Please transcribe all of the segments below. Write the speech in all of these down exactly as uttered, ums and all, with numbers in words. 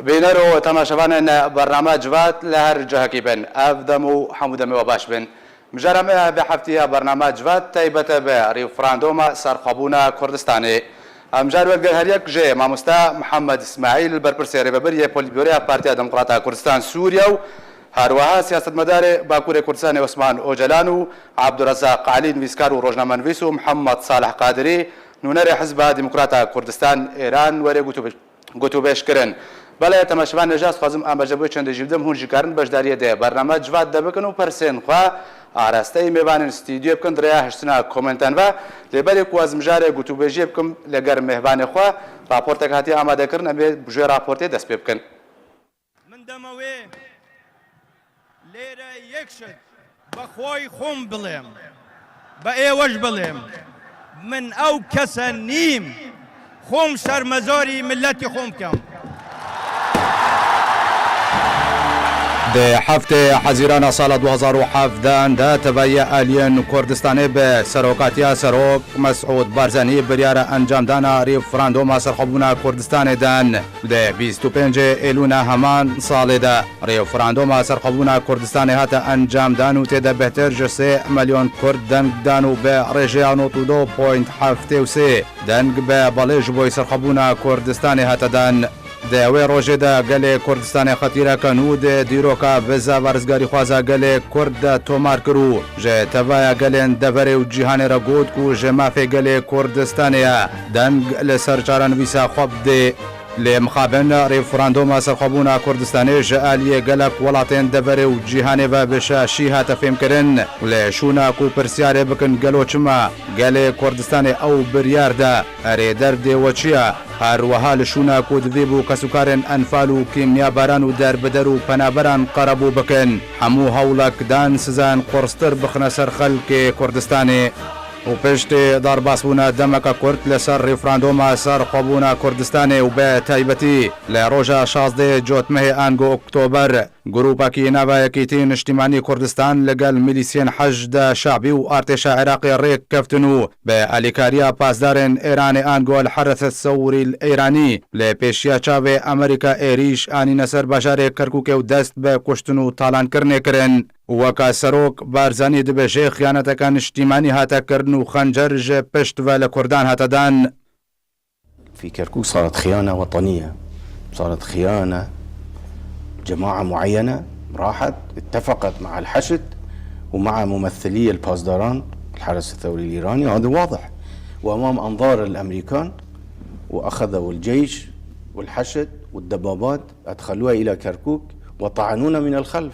Bîner û temaşevanên bername Civat li her cihekî bin. Ev dem û hemû demê we baş bin. Mijara me vê heftiya bername Civat taybet e bi referanduma serxwebûna Kurdistanê. Em car wek digel her yek ji mamoste Mihemed Îsmaîl, berpirsê rêvebir yê Polîtbûroya Partiya Demokrata Kurdistan Sûriye û her wiha siyasetmedarê Bakurê Kurdistanê Osman Ocalan û Abdurezaq Elî, nivîskar û rojnamenivîs, û Mihemed Salih Qadirî, nûnerê Hizba Demokrata Kurdistan Êran, werê gotûbêj gotûbêj kirin. Belê, temaşevan, nêja ez dixwazim ambêje bo çendê jî bidim, hûn jî karin beşdariyê di bername Civat de bikin û pirsên xwe arasteyî mêvanên stûdyoyê bikin di rêya hiştina komentan ve. Lê berê ku ez mijarê gotûbêjiyê bikim li gel mêvanê xwe, raportek hatiye amade kirin, em ê bi jê raportê dest pê bikin. Min dema wê lêre yek şit. Bi xwe xwe bilêm, bi êwe jî bilêm, min ew kese nîm, xwe şermezarî miletî xwe bikim. Di heftê Hezîrana sala du hazar û hevdeh de tevayî aliyên Kurdistanê bi serokatiya Serok Mesûd Barzanî biryara encamdana referanduma serxwebûna Kurdistanê dan. Di bîst û pêncê Êlûna heman salê de referanduma serxwebûna Kurdistanê hate encamdan û tê de bêhtir ji sê milyon Kurd deng dan û bi rêjeya nod û du point heftê û sê deng bi belê ji bo serxwebûna Kurdistanê hate dan. Di wê rojê de gelê Kurdistanê xetîreke nû di dîroka biza ve rizgarîxwaza gelê Kurd de tomar kir û ji tevaya gelên deverê û cîhanê re got ku ji mafê gelê Kurdistanê ye deng li ser çarenivîsa xwe bidê. Lê mixabin referanduma serxwebûna Kurdistanê ji aliyê gelek welatên deverê û cîhanê ve bi şaşî hate fêmkirin. Li şûna ku pirsyarê bikin gelo çima gelê Kurdistanê ew biryar da, erê derdê we çi ye? Her wiha li şûna ku divê bû kesûkarên enfal û kîmyabaran û derbider û penaberan qerebû bikin, hemû hewlek dan sizayên qurstir bixine ser xelkê Kurdistanê. Û piştî derbasbûna demeke kurt li ser referanduma serxwebûna Kurdistanê û bi taybetî li roja şazdeh Cotmehê ango Oktober, grûpekî nava Yekîtî Niştîmanî Kurdistan li gel milîsiyên Heşda Şabî û artêşa Iraqê rêk keftin û bi alîkariya pasdarên Êranê ango El Heres Sewrî Îranî li pêşiya çavê Amerîka êrîş anîne ser bajarê Kerkûkê û dest bi kuştin û talankirinê kirin. Weke serok, Barzanî dibêje xiyaneteke niştîmanî hate kirin û xencer ji pişt ve li Kurdan hate dan. في كركوك صارت خيانة وطنية، صارت خيانة. جماعة معينة راحت اتفقت مع الحشد ومع ممثلي الباسداران، الحرس الثوري الإيراني، هذا واضح وأمام أنظار الأمريكان، وأخذوا الجيش والحشد والدبابات أدخلوها إلى كركوك وطعنونا من الخلف.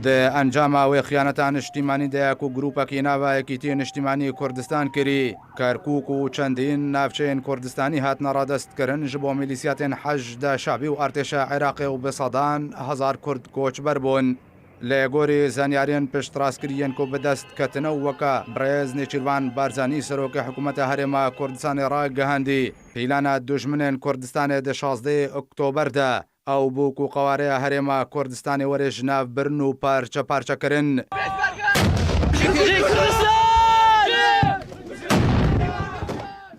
Di encama wê xiyaneta niştîmanî de ku grûpekî nava Yekîtî Niştîmanî Kurdistan kirî, Kerkûk û çendîn navçeyên Kurdistanî hatine radestkirin ji bo milîsiyatên Heşda Şabî û artêşa Iraqê û bi sedan hezar Kurd koçber bûn. Lê gorî zanyariyên piştrastkirî yên ku bi dest ketine û weke birêz Nêçîrvan Barzanî, serokê hikûmeta Herêma Kurdistanê ragihandî, pîlana dijminên Kurdistanê di şazdehê Oktober de ew bû ku qewareya Herêma Kurdistanê were ji nav birin û parçe parçe kirin.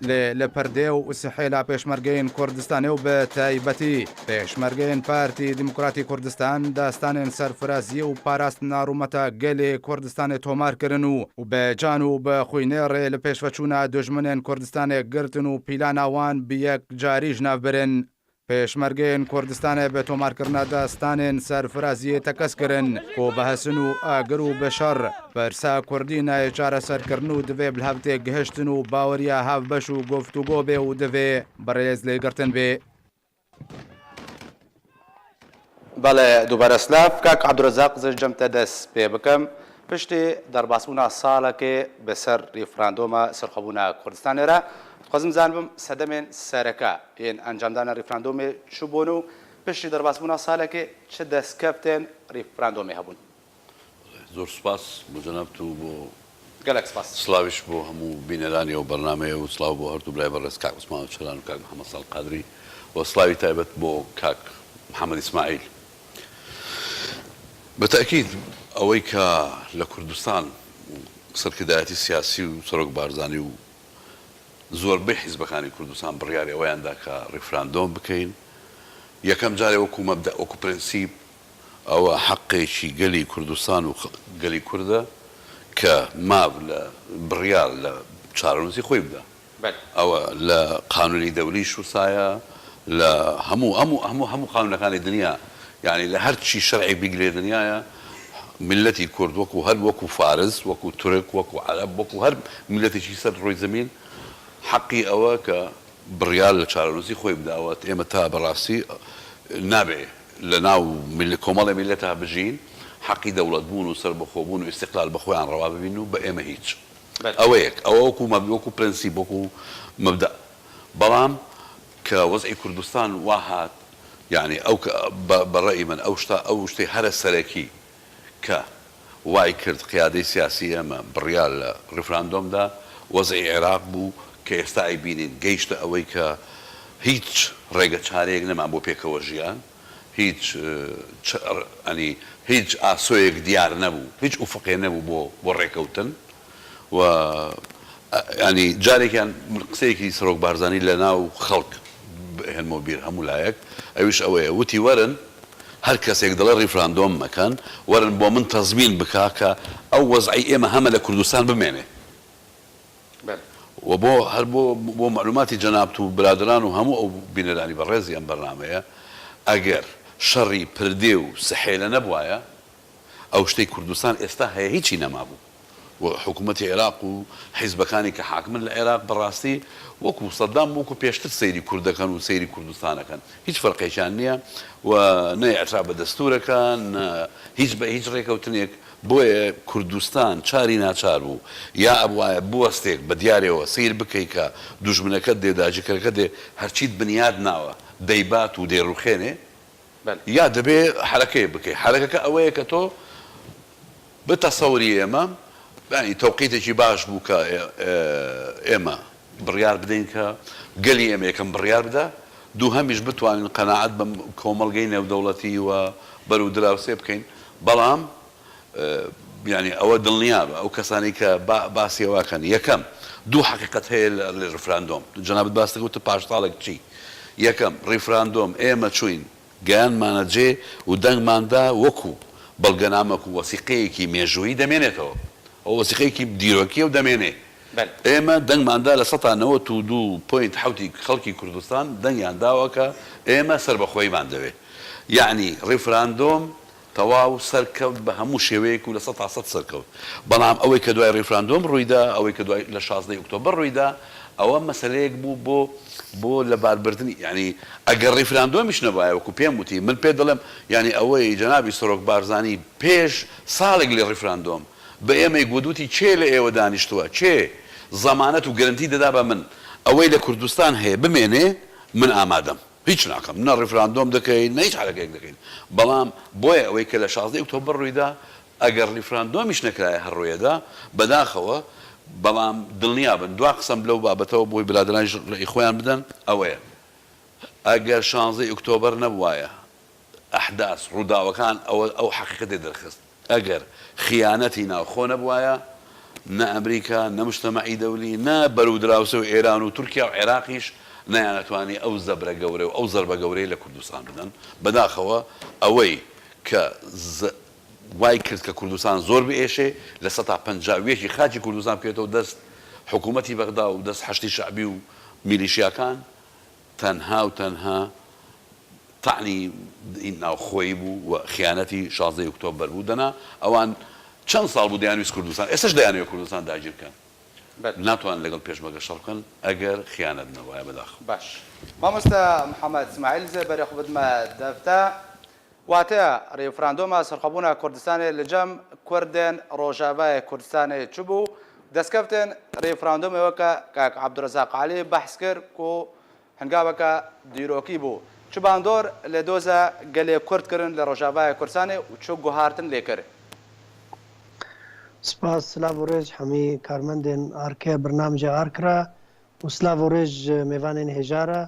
Lê li perdê û sihêla pêşmergeyên Kurdistanê û bi taybetî pêşmergeyên Partî Demokratî Kurdistan, dastanên serfiraziyê û parastina rûmeta gelê Kurdistanê tomar kirin û, û bi can û bi xwînê rê li pêşveçûna dijminên Kurdistanê girtin û pîlana wan bi yek carî ji nav birin. Pêşmergeyên Kurdistanê bi tomarkirina dastanên serfiraziyê tekez kirin ku bi hesin û agir û bi şer pirsa Kurdî nayê çareserkirin û divê bi hev têgihiştin û baweriya hevbeş û guftûgo bê û divê bi rêz lêgirtin bê. Belê, dubare silav, kak Abdurezaq, ez ê cem te dest pê bikim. Piştî derbasbûna salekê bi ser referanduma serxwebûna Kurdistanê re, dixwazim zanibim sedemên sereke yên encamdana referandumê çi bûn û piştî derbasbûna salekê çi destkeftên referandumê hebûn? Zor spas bo cenab tu, bo Gelek spas. Slavîş bo hemû bîneranê û bernameyê û slav bo her du birayê berêz kak Osman Oçalan û kak Mihemed Sal Qadrî û slavî taybet bo kak Mihemed Îsmaîl. Bi tekîd, ewey ke li Kurdistan serkirdayetî siyasî û Serok Barzanî û زۆربەی حیزبەکانی کوردستان بڕیاری ئەوەیان دا کە ریفراندۆم بکەین. یەکەم جارێ وەکو مەبدە، وەکو پرەنسیپ، ئەوە حەقێکی گەلی کوردستان و خ-، گەلی کوردە کە ماو لە بڕیار لە چارەنووسی خۆی بدا. بەڵێ. ئەوە لە قانونی دەولی شوسایە، لە هەموو، هەموو، هەموو، هەموو قانونەکانی دنیا، یعنی لە هەر چی شەرعێک بیگرێ دنیاە، میلەتی کورد وەکو هەر، وەکو فارس، وەکو تورک، وەکو عەرەب، وەکو هەر میلەتێکی سەر ڕووی زەمین، حەقی ئەوە کە بڕیار لە چارەنووسی خۆی بداوە. ئێمە تا بەڕاستی نابێ لە ناو میل-، کۆمەڵی میلەتا بژین، حەقی دەوڵەتبوون و سەربەخۆبوون و ئیستیقلال بە خۆیان ڕەوا ببین و بە ئێمە هیچ. بەڵێ. ئەوە یەک. ئەوە وەکو مەب-، وەکو پرەنسیپ، وەکو مەبدا. بەڵام کە وەزعی کوردستان وا هات، یعنی ئەو کە بە، بە ڕەئی من ئەو شتا، ئەو شتەی هەرە سەرەکی کە وای کرد قیادەی سیاسی ئێمە بڕیار لە ریفراندۆمدا، وەزعی عێراق بوو کە ئێستا ئەیبینین گەیشتە ئەوەی کە هیچ ڕێگە چارەیەک نەما بۆ پێکەوە ژیان، هیچ، ئە، چ-، ئەنی، هیچ ئاسۆیەک دیار نەبوو، هیچ ئوفقێ نەبوو بۆ، بۆ ڕێکەوتن. و، ئە، ینی جارێکیان من قسەیەکی سەرۆک بارزانی لە ناو خەڵک بهێنمەوە بیر هەموو لایەک، ئەویش ئەوەیە، وتی: «وەرن، هەر کەسێک دەڵێ ریفراندۆم مەکەن، وەرن بۆ من تەزمین بکا کە ئەو وەزعی ئێمە هەمە لە کوردستان بمێنێ.» بەڵێ. و بۆ، هەر بۆ، بۆ معلوماتی جەنابت و برادران و هەموو ئەو بینەرانی بەڕێزی ئەم بەرنامەیە، ئەگەر شەڕی پردێ و سحێلە نەبوایە، ئەو شتەی کوردستان ئێستا هەیە هیچی نەمابوو. و حکوومەتی عێراق و حیزبەکانی کە حاکمن لە عێراق بەڕاستی وەکو سەدام، وەکو پێشتر سەیری کوردەکەن و سەیری کوردستانەکەن. هیچ فەرقێکیان نییە و نە ئیعتراف بە دەستورەکەن، نە هیچ بە هیچ ڕێکەوتنێک. بۆیە کوردستان چاری ناچار بوو، یا ئەبوایە بوەستێک بە دیارەوە سیر بکەی کە دوژمنەکەت دێ، داگیرکەرەکەت دێ، هەرچیت بنیاد ناوە دەیبات و دەیڕوخێنێ، بەڵێ. یا دەبێ حرەکەیە بکەی. حرەکەکە ئەوەیە کە تۆ بە تەسەوری ئێمە، یعنی تەوقیتێکی باش بوو کە ئێ-، ئێ-، ئێمە بڕیار بدەین کە گەلی ئێمە یەکەم بڕیار بدا، دووهەمیش بتوانین قەناعەت بە کۆمەڵگەی نێودەوڵەتی و بەرەو دراوسێ بکەین. بەڵام، ئێ، یعنی ئەوە دڵنیا بە، ئەو کەسانی کە با-، باسی ئەوەکەن، یەکەم، دوو حەقیقەت هەیە لە، لە ریفراندۆم. جەنابت باس دەکەوتە پاش ساڵێک چی؟ یەکەم، ریفراندۆم ئێمە چوین گەیانمانە جێ و دەنگماندا وەکو بەڵگەنامەک و وەسیقەیەکی مێژوویی دەمێنێتەوە. ئەو وەسیقەیەکی دیرۆکیە و دەمێنێ. بەڵێ. ئێمە دەنگماندا لە سەتا نەوەد و دوو پۆینت حەوتی خەڵکی کوردستان دەنگیان داوە کە ئێمە سەربەخۆییمان دەوێ. یعنی ریفراندۆم تەواو سەرکەوت بە هەموو شێوەیەک و لە سەتا سەد سەرکەوت. بەڵام ئەوەی کە دوای ریفراندۆم ڕوویدا، ئەوەی کە دوای لە شازدەی ئۆکتۆبەر ڕوویدا، ئەوە مەسەلەیەک بوو بۆ، بۆ لەباربردنی، یعنی ئەگەر ریفراندۆمیش نەبایە، وەکو پێم وتی، من پێ دەڵێم، یعنی ئەوەی جەنابی سەرۆک بارزانی پێش ساڵێک لە ریفراندۆم بە ئێمەی گوت، وتی: «کێ لە ئێوە دانیشتووە؟ کێ زەمانەت و گەرنتی دەدا بە من ئەوەی لە کوردستان هەیە بمێنێ؟ من ئامادەم.» هیچ ناکەم. نە ریفراندۆم دەکەین، نە هیچ حرەکەیەک دەکەین. بەڵام بۆیە ئەوەی کە لە شازدەی ئۆکتۆبەر ڕوویدا، ئەگەر ریفراندۆمیش نەکرایە هەر ڕوویەدا، بەداخەوە، بەڵام دڵنیا بن، دوا قسەم لەو بابەتەوە بۆی برادرانیش ڕێی خۆیان بدەن، ئەوەیە. ئەگەر شانزەی ئۆکتۆبەر نەبوایە، ئەحداس، ڕووداوەکان ئەوە، ئەو حەقیقەتی دەرخست. ئەگەر خیانەتی ناوخۆ نەبوایە، نە ئەمریکا، نە مشتەمەعی دەولی، نە بەرودراوسێ و ئێران و تورکیا و عێراقیش نەیانەتوانی ئەو زەبرە گەورە و ئەو زەربە گەورەی لە کوردستان بدەن. بەداخەوە ئەوەی کە ز-، وای کرد کە کوردستان زۆر بئێشێ، لە سەتا پەنجا و یەکی خاکی کوردستان بکەوێتەوە دەست حکوومەتی بەغدا و دەست حەشدی شەعبی و میلیشیاکان، تەنها و تەنها تەعنی ناوخۆیی بوو و خیانەتی شازدەی ئۆکتۆبەر بوو. دەنا ئەوان چەند ساڵ بوو دەیانویست کوردستان، ئێستاش دەیانەوێت کوردستان داگیر بکەن. بەڵێ. ناتوانن لەگەڵ پێشمەرگە شەڕ بکەن ئەگەر خیانەت نەبوایە، بەداخەوە. باش. مامۆستا محەممەد ئیسماعیل، زێ بەرێ خۆ بدمە دەفتە. واتە ریفراندۆما سەرخەبوونا کوردستانێ لە جەم کوردێن ڕۆژاڤایە کوردستانێ چ بوو؟ دەستکەفتێن ریفراندۆمێ وەکە کاک عەبدوڕەزاق عەلی بەحس کرد کو هەنگاوەکە دیرۆکی بوو. چ باندۆر لە دۆزە گەلێ کورد کردن لە ڕۆژاڤایە کوردستانێ و چ گوهارتن لێ کرد؟ سپاس، سلاڤ و ڕێژ هەمی کارمەندێن ئارکێ برنامجە ئارکرا و سلاڤ و ڕێژ مێوانێن هێژارە.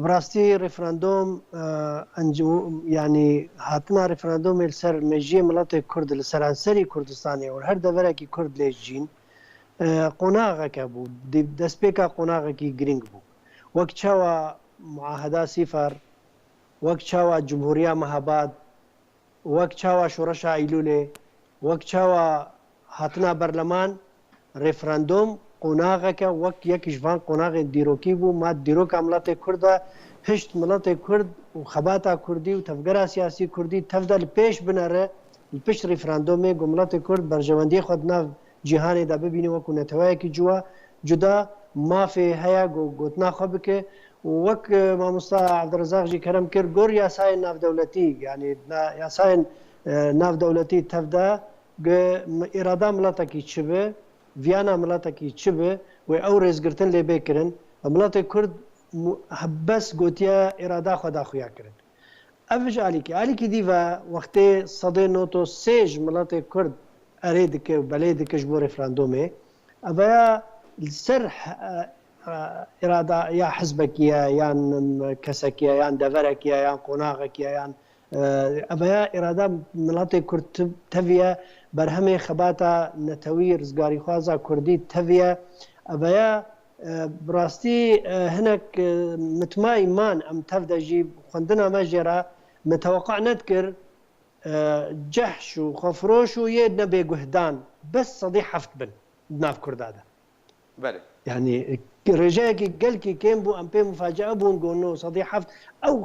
بڕاستی ریفراندۆم، ئە، ئەنج-، یعنی هاتنا ریفراندۆمێ لەسەر مێژیە مڵەتێ کورد لە سەرانسەری کوردستانێ و هەر دەڤەرێکی کورد لێ ژین. e, qonaxeke bû. Di-, destpêka qonaxekî girîng bû. Wek çawa Muaheda Sîfar, wek çawa Cumhuriya Mehabad, wek çawa Şoreşa Eylûlê, wek çawa hatina berleman, referandûm qonaxeke wek yek ji van qonaxên dîrokî bû. Ma dîroka miletê Kurd de hişt miletê Kurd û xebata Kurdî û tevgera siyasî Kurdî tev de li pêş binere, li pişt referandûmê ku miletê Kurd berjewendiyê xwe di nav cîhanê de bibîne wekû neteweyekî cuwa, cuda mafê heye ku gotina xwe bike. Û wek, e, mamosta Evdirezaq jî kerem kir, gor yasayên navdewletî, yanî na-, yasayên, e, navdewletî tev de, gi-, m-, îrada miletekî çi bi, viyana miletekî çi bi, wê ew rêzgirtin lê bê kirin. Miletê Kurd mu-, he-, bes gotiye îrada xwe da xuya kirin. Ev ji alîkî. Alîkî dî ve wextê sedê noto sê ji miletê Kurd erê dike û belê dike ji bo referandûmê, eveya li ser he-, e, e, îrada ya hizbekî ye, yan kesekî ye, yan deverekî ye, yan qonaxekî ye, yan, e, eveya îrada miletê Kurd ti-, teviye, berhemê xebata netewî rizgarîxwaza Kurdî teviye, eveya, e, bi rastî, e, hinek, e, mitmayî man em tev de jî xwendina me jê re me teweqqa nedikir, e, cehş û xwefiroş û yê ne bêguhdan bes sedî heft bin di nav Kurda de. Belê. Yanî, e, rêjeyekî gelkî kêm bû, em pê mufacee bûn, got no, sedî heft. Ew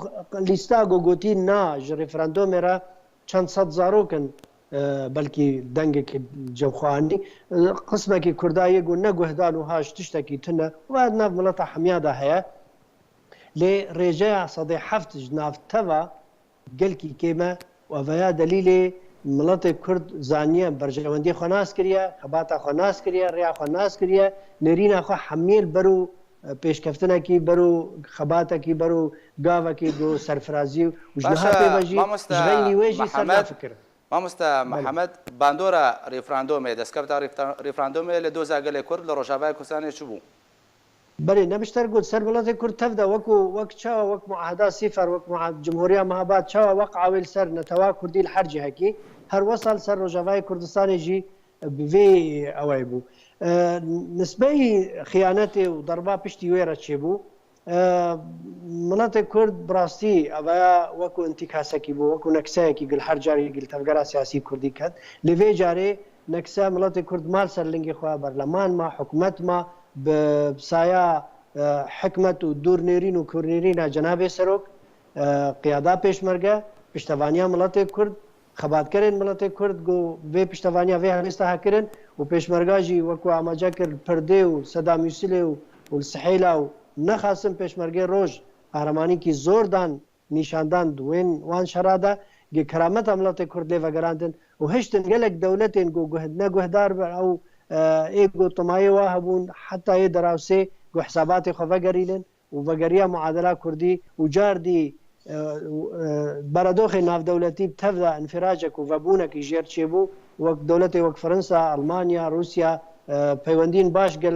lîsta ku gotî na ji referandûmê re çend sed zarok in, e, belkî dengekî cem xwe anî. E, qismekî Kurda yê got ne guhdan û ha ji tiştekî tune. Û ev nav mileta hemiya de heye. Lê rêjeya sedê heft ji nav teva gelkî kêm e û eveya delîlê miletê Kurd zaniye, berjewendiyê xwe nas kiriye, xebata xwe nas kiriye, rêya xwe nas kiriye, nêrîna xwe hemiyê li ber û, e, pêşkeftinekî, ber û xebatekî, ber û gavekî do serfirazî û ji niha pê ve jî ji xeynî wê jî ser nafikirin. Mamosta Belê. Mihemed, bandora referandûmê, destkeftî refer-, referandûmê li doza gelê Kurd li Rojavayê Kurdistanê çi bû? Belê, ne bi ji te re got, ser miletê Kurd tev de wekû, wek çawa, wek Muaheda Sîfer, wek Muah-, Cumhuriya Mehabad, çawa weqawê li ser netewa Kurdî li her cihekî, her wesa li ser Rojavayê Kurdistanê jî bi vê ewayî bû. E, nisbeyî xiyanetê û derba piştî wê re çêbû. E, miletê Kurd bi rastî eveya wekû întîkasekî bû, wekû nekseyekî gil her carî gil tevgera siyasî Kurdî ket. Lê vê carê nekse miletê Kurd ma li ser lingê xwe, berleman ma, hikûmet ma, bi saya, e, hikmet û dûrnêrîn û kûrnêrîna cenabê serok, e, qiyada pêşmerge, piştevaniya miletê Kurd, xebatkerên miletê Kurd ku vê piştevaniya vê helwêsta hekirin û pêşmerga jî wekû amaje kir, li Pirdê û Sedamîsilê û, û li Sihêla û nexasin pêşmergê roj qehremanîkî zor dan nîşandan di wên wan şera de, gi kerameta miletê Kurd lê vegerandin û hiştin gelek dewletên ku guh-, ne guhdar be ew, e, ê ku timayê wa hebûn, heta yê derawsê ku hesabatê xwe vegerînin û vegeriya muadela Kurdî û cardî, e, û, e, beredoxê navdewletî bi tev de înfiracek û vebûnekî jêr çêbû, wek dewletê wek Fransa, Almanya, Rûsya, e, peywendiyên baş gel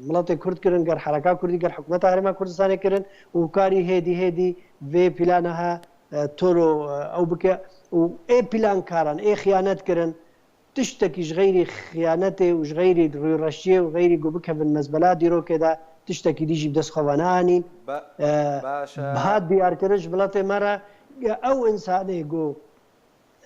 miletê Kurd kirin, gel hereka Kurdî, gel hikûmeta Herêma Kurdistanê kirin û karî hêdî hêdî vê plana he, e, toro, e, ew bike û ê plankaran, ê xiyanet kirin, tiştekî ji xeyrî xiyanetê û ji xeyrî rûyreşiyê û xeyrî ku bikevin mezbela dîrokê de tiştekî dî jî bi dest xwe ve neanîn. Ba-, E, baş e. Bi hat diyarkirin ji miletê me re, e, ew însanê ku,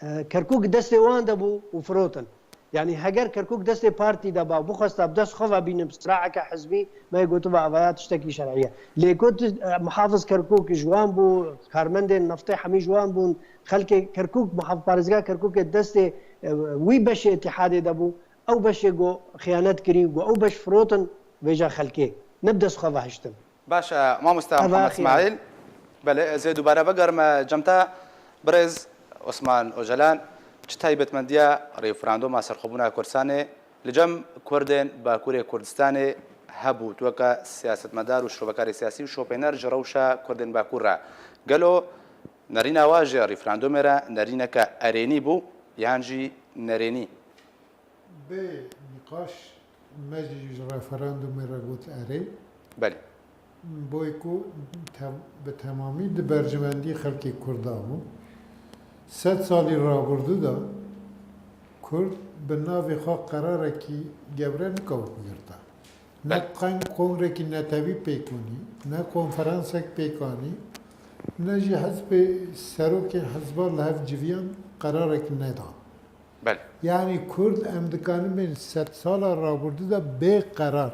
e, Kerkûk destê wan de bû û firotin. Yanî heger Kerkûk destê partî de ba û bixwesta bi dest xwe ve bînin bi siraeke hizbî, me yê gotiba avaya tiştekî şer'î ye. Lê ku tu, e, muhafiz Kerkûk ji wan bû, karmendên neftê hemî ji wan bûn, xelkê Kerkûk, muhaf-, parêzga Kerkûkê destê, e, wî beşê îtîhadê de bû, ew beşê ku xiyanet kirî, ku ew beş firotin vêca xelkê, ne bi dest xwe ve hiştin. Baş e, mamosta Eva Muhammed xiyanet. Îsmaîl. Belê, ez ê dubare vegerime cem te. Birêz Osman Ocalan, çi taybetmendiya referandûma serxwebûna Kurdistanê li cem Kurdên Bakurê Kurdistanê hebû? Tu weke siyasetmedar û şrovekarê siyasî û şopêner ji rewşa Kurdên Bakur re, gelo nerîna wa ji referandûmê re nerîneke erênî bû yan jî nerênî? Bê nîqaş, me jî ji referandumê re got erê. Belê. Boy ku te-, bi temamî di berjewendî xelkê Kurda bû. Sed salî rabirdû de Kurd bi navê xwe qerarekî gewre nikewt girta. Ne Belê. qeng kongrekî netewî pêk anî, ne konferansek pêk anî, ne jî hizbê serokên hizba li hev civiyan qerarekî nedan. Belê. Yanî Kurd em dikanin bên sedsala rabûrde de bê qerar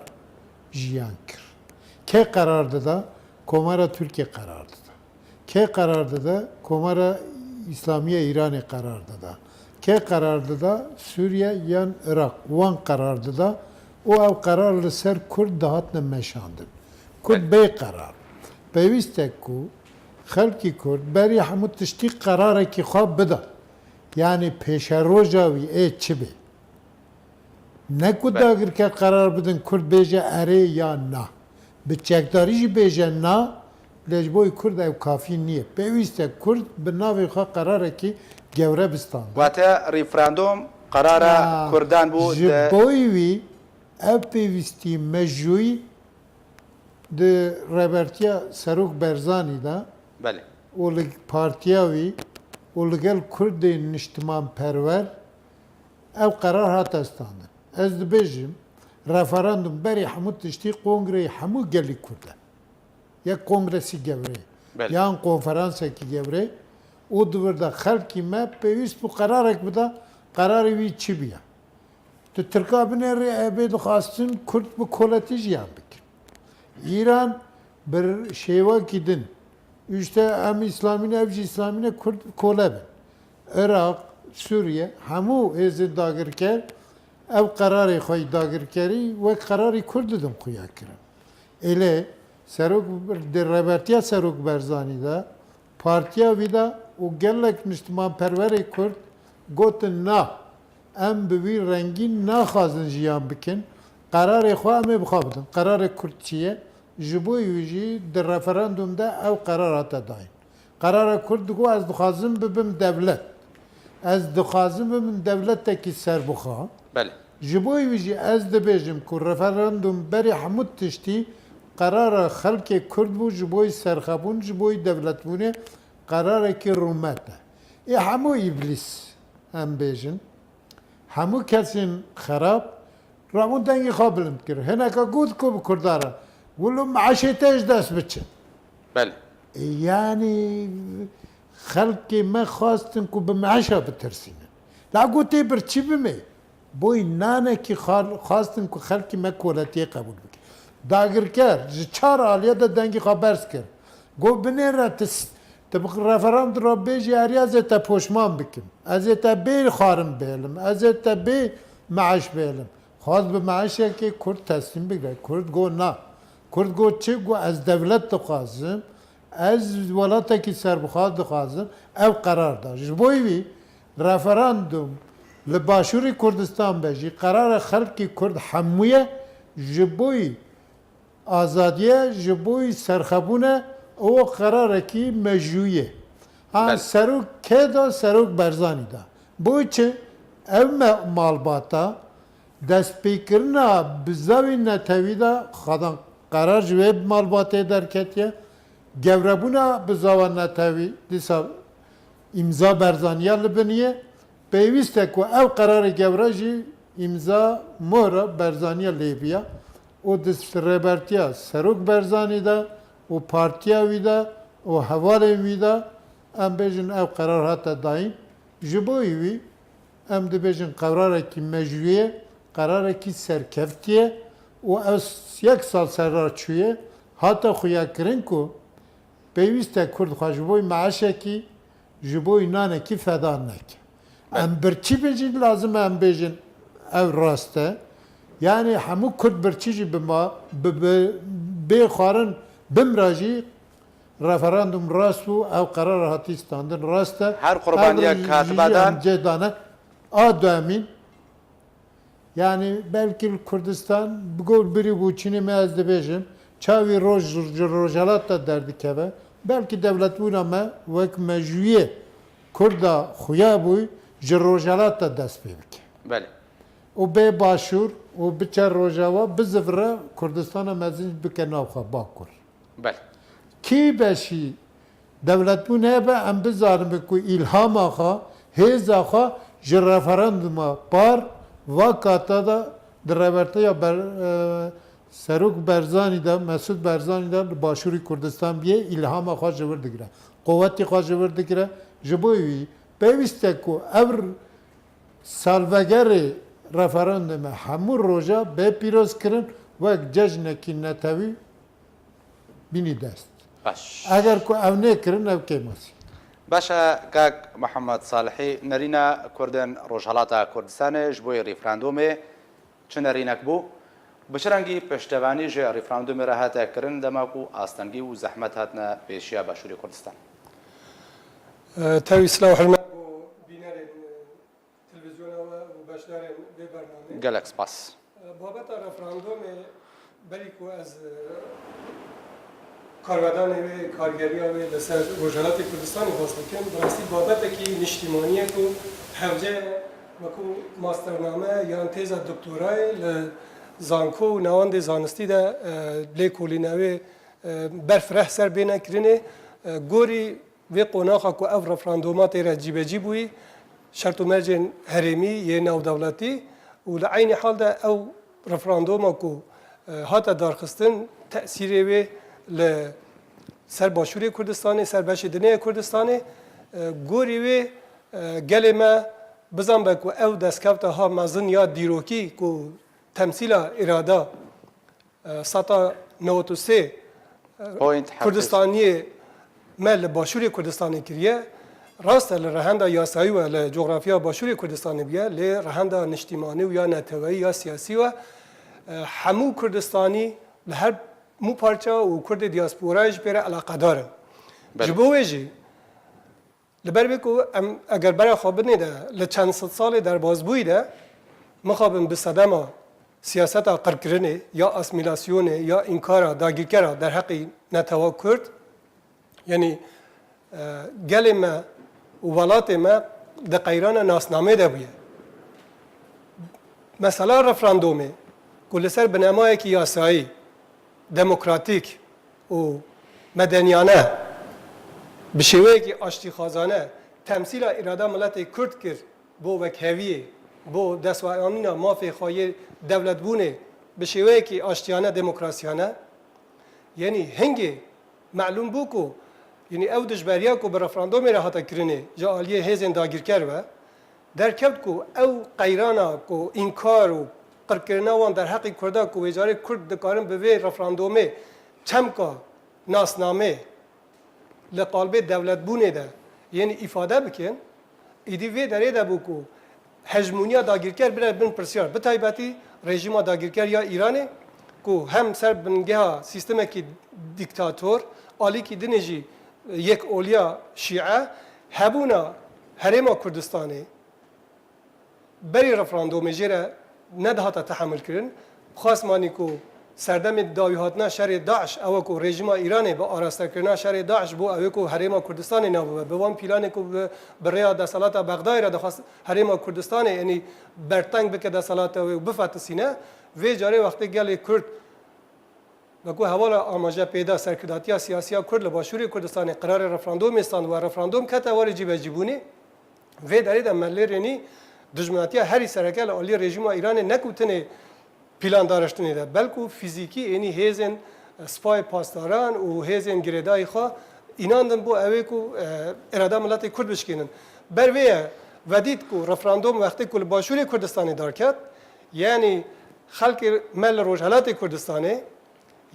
jiyan kir. Kê qerar dida? Komara Tirkiye qerar dida. Kê qerar dida? Komara Îslamî ya Îranê qerar dida. Kê qerar dida? Sûriye yan Iraq. Wan qerar dida û ew qerar li ser Kurd dihatine meşandin. Kurd Belê. bê qerar. Pêwîst e ku xelkî Kurd berî hemû tiştî qerarekî xwe bida. Yanî pêşeroja wî ê çi bê? Ne ku Belê. dagirker qerar bidin, Kurd bêje erê ya na. Bi çekdarî jî bêje na, lê ji bo Kurd ew kafî niye. Pêwîst e Kurd bi navê xwe qerarekî gewre bistande. Wate referandum qerara Ya, Kurdan bû ji de boy wî ev pêwîstî mejûyî di rêbertiya Serok Berzanî de Belê. û li partiya wî û li gel Kurdên niştimanperwer ev qerar hate standin. Ez dibêjim, referandum berî hemû tiştî kongreyê hemû gelî Kurd e. Yek kongresî gewre ye. Belê. Yan konferansekî gewre ye. Û di vir de xelkî me pêwîst bû qerarek bida, qerarê wî çi biya? Tu Tirka binêrî, ev bê dixwastin Kurd bi koletî jiyan bikin. Îran bi şêwekî din, îşte em Îslamî ne, ev jî Îslamî ne, Kurd kole bin. Iraq, Sûriye, hemû hêzên dagirker ev qerarê xwe yî dagirkerî wek qerarî Kurd didin xuya kirin. Êlê serok, di rêbertiya Serok Berzanî de, partiya wî de û gelek niştimanperwerê Kurd gotin na, em bi wî rengî naxwazin jiyan bikin, qerarê xwe em ê bi xwe bidin. Qerarê Kurd çi ye? Ji bo wî jî di referandum de ew qerar hate dayîn. Qerara Kurd digot, ez dixwazim bibim dewlet. Ez dixwazim bibim dewletekî serbixwe. Belê. Ji bo wî jî ez dibêjim ku referandum berî hemû tiştî qerara xelkê Kurd bû, ji bo serxwebûn, ji bo dewletbûnê qerarekî rûmet e. Ê hemû îblîs, em bêjin, hemû kesên xerab rabûn dengê xwe bilind kir. Hineka got ku bi Kurda re, wilo meşê te ji dest biçin. Belê. E, yanî xelkê me xwestin ku bi meşa bitirsînin. La got tê birçî bimê. Boy nanekî xal-, xwestin ku xelkî me koletiyê qebûl bike. Dagirker ji çar aliyê de dengê xwe berz kir. Got binêre tu s-, tu bi referandum re bêjî, heriya ez ê te poşman bikim. Ez ê te bê xwarin bihêlim. Ez ê te bê meeş bihêlim. Xwest bi meeşekê Kurd teslîm bigre. Kurd got na. Kurd got çi? Got ez dewlet dixwazim. Ez welatekî serbixwe dixwazim. Ev qerar da. Ji bo wî referandum li Başûrê Kurdistan be jî qerara xelkê Kurd hemû ye. Ji bo azadiyê, ji bo serxwebûnê, ew qerarekî mejûyî ye. An Belê. Serok kê da? Serok Berzanî da. Bo çi? Ev me malbata destpêkirina bizawî netewî de xwedan qerar ji wê malbatê derketiye. Gewrebûna bizawa netewî dîsa îmza Berzaniya li binî ye. Pêwîst e ku ev qerarê gewre jî îmza mohra Berzaniya lê biya û di rêbertiya Serok Berzanî de û partiya wî de û hevalên wî de, em bêjin, ev qerar hate dayîn. Ji bo wî em dibêjin qerarekî mejûyê, qerarekî serkeftiyê û ev yek sal serra çûye, hate xuyakirin ku pêwîst e Kurd xwe ji bo meeşekî, ji bo nanekî feda neke. Em birçî bin jî lazim e em bêjin ev rast e. Yanî hemû Kurd birçî jî bima, bi, bi, bê xwarin bimra jî referandum rast bû, ev qerar hatî standin rast e. Her qurbaniyek Ev jî hatiba dan. Em cê dane. A duemîn, Yanî belkî li Kurdistan bi gor birî bû çinê me ez dibêjim, çawî roj ji Rojhelat de derdikeve, belkî dewletbûna me wek mejûyê Kurda xuya bû ji Rojhelat de dest pê bike. Belê. Û bê Başûr û biçe Rojava bizivire Kurdistana mezin bike nav xwe Bakur. Belê. Kî beşî dewletbûn hebe, em bizanin ku îlhama xwe, hêza xwe ji referanduma par Va kata de di reverteya Ber-, e, Serok Berzanî de, Mesûd Berzanî de li Başûrê Kurdistan biyê, îlhama xwe ji vir digire. Quwetê xwe ji vir digire. Ji bo wî pêwîst e ku ev salvegerê referandumê hemû roja bê pîrozkirin, wek cejnekî netewî bînî dest. Baş. Eger ku ev nêkirin, ev kêmasî. Baş e, kak Mihemed Salihî, nerîna Kurdên Rojhelata Kurdistanê ji bo referandumê çi nerînek bû? Bi çi rengî piştevanî ji referandumê re hate kirin, dema ku astengî û zehmet hatine pêşiya Başûrê Kurdistan? E, tevî silav û hurmet bo bînerên, e, televîzyona we û beşdarên vê bernameyê. Gelek spas. E, babeta referandumê, berî ku ez, e, karvedanê wê, kargeriya wê li ser Rojhelatê Kurdistanê bas bikim, bi rastî babetekî niştîmanî ye ku hevce ye, wekû mastername yan têza doktorayê li zanko û newandê zanistî de, e, lêkolîna wê, e, berfireh ser bêne kirinê, e, gorî vê qonaxa ku ev referanduma tê re cîbecî bûyî, şert û mercên herêmî yê navdewletî û li eynî hal de ew referanduma ku, e, hate darxistin, tesîrê wê li ser Başûrê Kurdistanê, ser beşê dinê yê Kurdistanê, e, gorî wê, e, gelê me bizanbe ku ew destkefta ha mezin ya dîrokî ku temsîla îrada e, seta newed û sê, e, Point heft. Kurdistaniyê me li Başûrê Kurdistanê kiriye. Rast e, li rehenda yasayî we li coxrafya Başûrê Kurdistanê bûye, lê rehenda niştîmanî û ya neteweyî ya siyasî we, e, hemû Kurdistanî li her mû parça û Kurdê diasporayê ji pê re eleqedar in. Belê. Ji bo wê jî, Li ber vê ku em eger bera xwe binê de li çend sed salê derbazbûyî de, mixabin bi sedema siyaseta qirkirinê ya asmîlasyonê ya înkara dagîrkera derheqî netewa Kurd, yanî, e, gelê me û welatê me di qeyrana nasnamê de bûye. Mesela referandumê ku li ser binemayekî yasayî, demokratîk û medeniyane, bi şêweyekî aştîxwazane temsîla îrada miletê Kurd kir bo wekheviyê, bo destweranîna mafê xwe yê dewletbûnê bi şêweyekî aştiyane, demokrasiyane. Yanî hingê melûm bû ku, yanî ew dijberiya ku bi referandumê re hate kirinê ji aliyê hêzên dagîrker ve, derkevt ku ew qeyrana ku înkar û qirkirina wan derheqî Kurda ku wê carê Kurd dikarin bi vê referandumê çemka nasnamê li qalbê dewletbûnê de yên îfade bikin, îdî vê derê de bû ku hejmûniya dagîrker bire bin pirsyar, bi taybetî rejîma dagîrker ya Îranê ku hem ser bingeha sîstemekî dîktator, alîkî dinê jî yekoliya şîe, hebûna Herêma Kurdistanê, berî referandumê jê re nedihata tehemilkirin. Xwest manî ku serdemê dawîhatina şerê DAIŞ, ew e ku rejîma Îranê bi arastekirina şerê DAIŞ bo ew ê ku Herêma Kurdistanê nav bibe, bi wan pîlanê ku bi, bi rêya desthilata Bexdayê re dixwest Herêma Kurdistanê, yanî berteng bike desthilata wê û bifetisîne, vê carê wextê gelê Kurd Wekû hevala amaje pê da, serkirdatiya siyasî ya Kurd li Başûrê Kurdistanê qirarê referandumê stand û referandum kete warê cîbecîbûnê. Vê derê de me lê rênî dijminatiya herî sereke li aliyê rejîma Îranê ne ku tenê pîlan dariştinê de, belkû fîzîkî ênî hêzên, e, spayê pasdaran û hêzên girêdayî xwe înandin bo ew ê ku, e, îrada miletê Kurd bişkênin. Ber vê ye vedît ku referandum wextê ku li Başûrê Kurdistanê darket, yanî xelkê me li Rojhelatê Kurdistanê,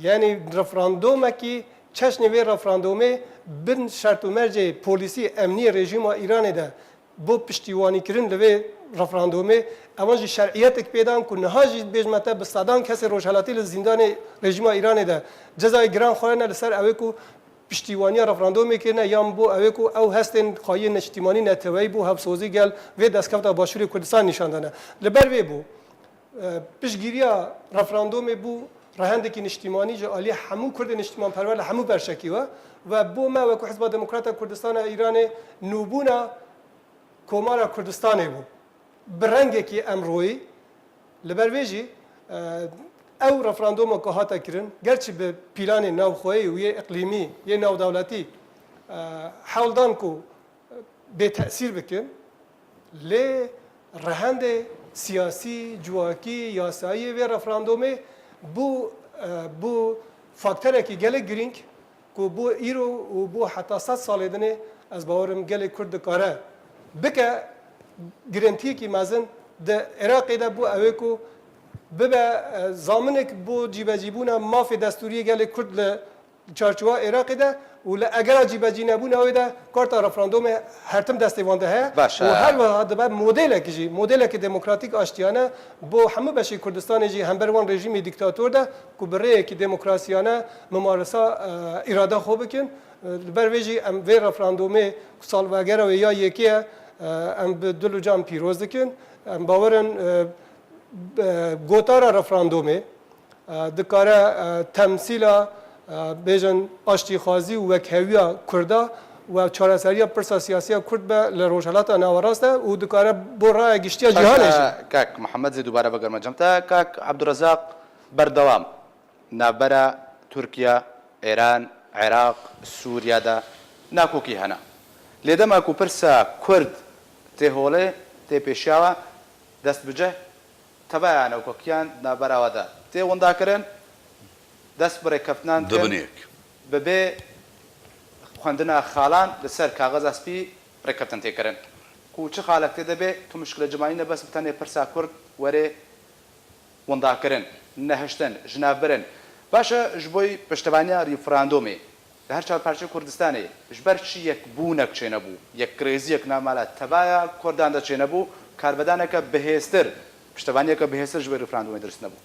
Yanî referandumekî, çeşnê vê referandumê bin şert û mercê polîsî, emniyê rejîma Îranê de bo piştîwanîkirin li vê referandumê, ewan jî şer'iyetek pê dan ku niha jî bêjme te bi sedan kesê rojhelatî li zîndanê rejîma Îranê de cezayê giran xwarine li ser ew ê ku piştîwaniya referandumê kirine yan bo ew ê ku ew hestên xwe yê niştîmanî neteweyî bo hevsozî gel vê destkefta Başûrê Kurdistan nîşan dane. Li ber vê bû. E, piştgiriya referandumê bû rehendekî niştîmanî ji aliyê hemû Kurdên niştîmanperwer li hemû berşekî we ve bo me wekû Hizba Demokrat a Kurdistana Îranê nûbûna Komara Kurdistanê bû. Bi rengekî emroyî, li ber vê jî, e, ew referanduma ku hate kirin, gerçî bi pîlanê navxweyî û yê iqlîmî, yê navdewletî, e, hewl dan ku bêtesîr bikin, lê rehendê siyasî, civakî, yasayî vê referandumê bû, e, bû faktorekî gelek girîng ku bû îro û bû heta sed salê dinê, ez bawerim gelê Kurd dikare bike girintiyekî mezin di Iraqê de bû, ew ê ku bibe, e, zaminek bo cîbecîbûna mafê destûriyê gelê Kurd li çarçowa Iraqê de û li egera cîbecînebûna wê de karta referandumê her tim destê wan de heye. Baş e. Û her wiha dibe modelek jî, modeleke demokratîk aştiyane bo hemû beşê Kurdistanê jî hember wan rejîmê dîktator de ku bi rêyekî demokrasiyane mimarisa, e, îrada xwe bikin. E, li ber vê jî em vê referandumê ku salvegera wê ya yekê ye, e, em bi dil û can pîroz dikin. Em bawer in, e, e, gotara referandumê, e, dikare, e, temsîla, e, bêjin aştîxwazî û wekhewiya Kurda û çareseriya pirsa siyasiya Kurd be li Rojhelata Nawerast de û dikare bo raya giştiya cîhanê jî. Kak Mihemed, zê dubare vegerme cem te. Kak Abdurezaq, berdewam. Navbera Tirkiye, Îran, Iraq, Sûriye de nakokî hene. Lê dema ku pirsa Kurd tê holê, tê pêşiya we, dest bi cih tebeya nakokiyan di navbera we de tê windakirin, dest bi rêkeftinan dikin, bi bê xwendina xalan li ser kaxeza spî rêkeftin tê kirin. Ku çi xalek tê de bê, tu muşkile cima nîne, bes bi tenê pirsa Kurd were windakirin, nehiştin, ji nav birin. Baş e, ji bo piştevaniya referandumê li her çar parçeyê Kurdistanê ji ber çi yekbûnek çênebû, yekrêziyek nav mala tevaya Kurdan de çênebû, karvedaneke bihêztir, piştevaniyeke bihêztir ji bo referandumê dirust nebû?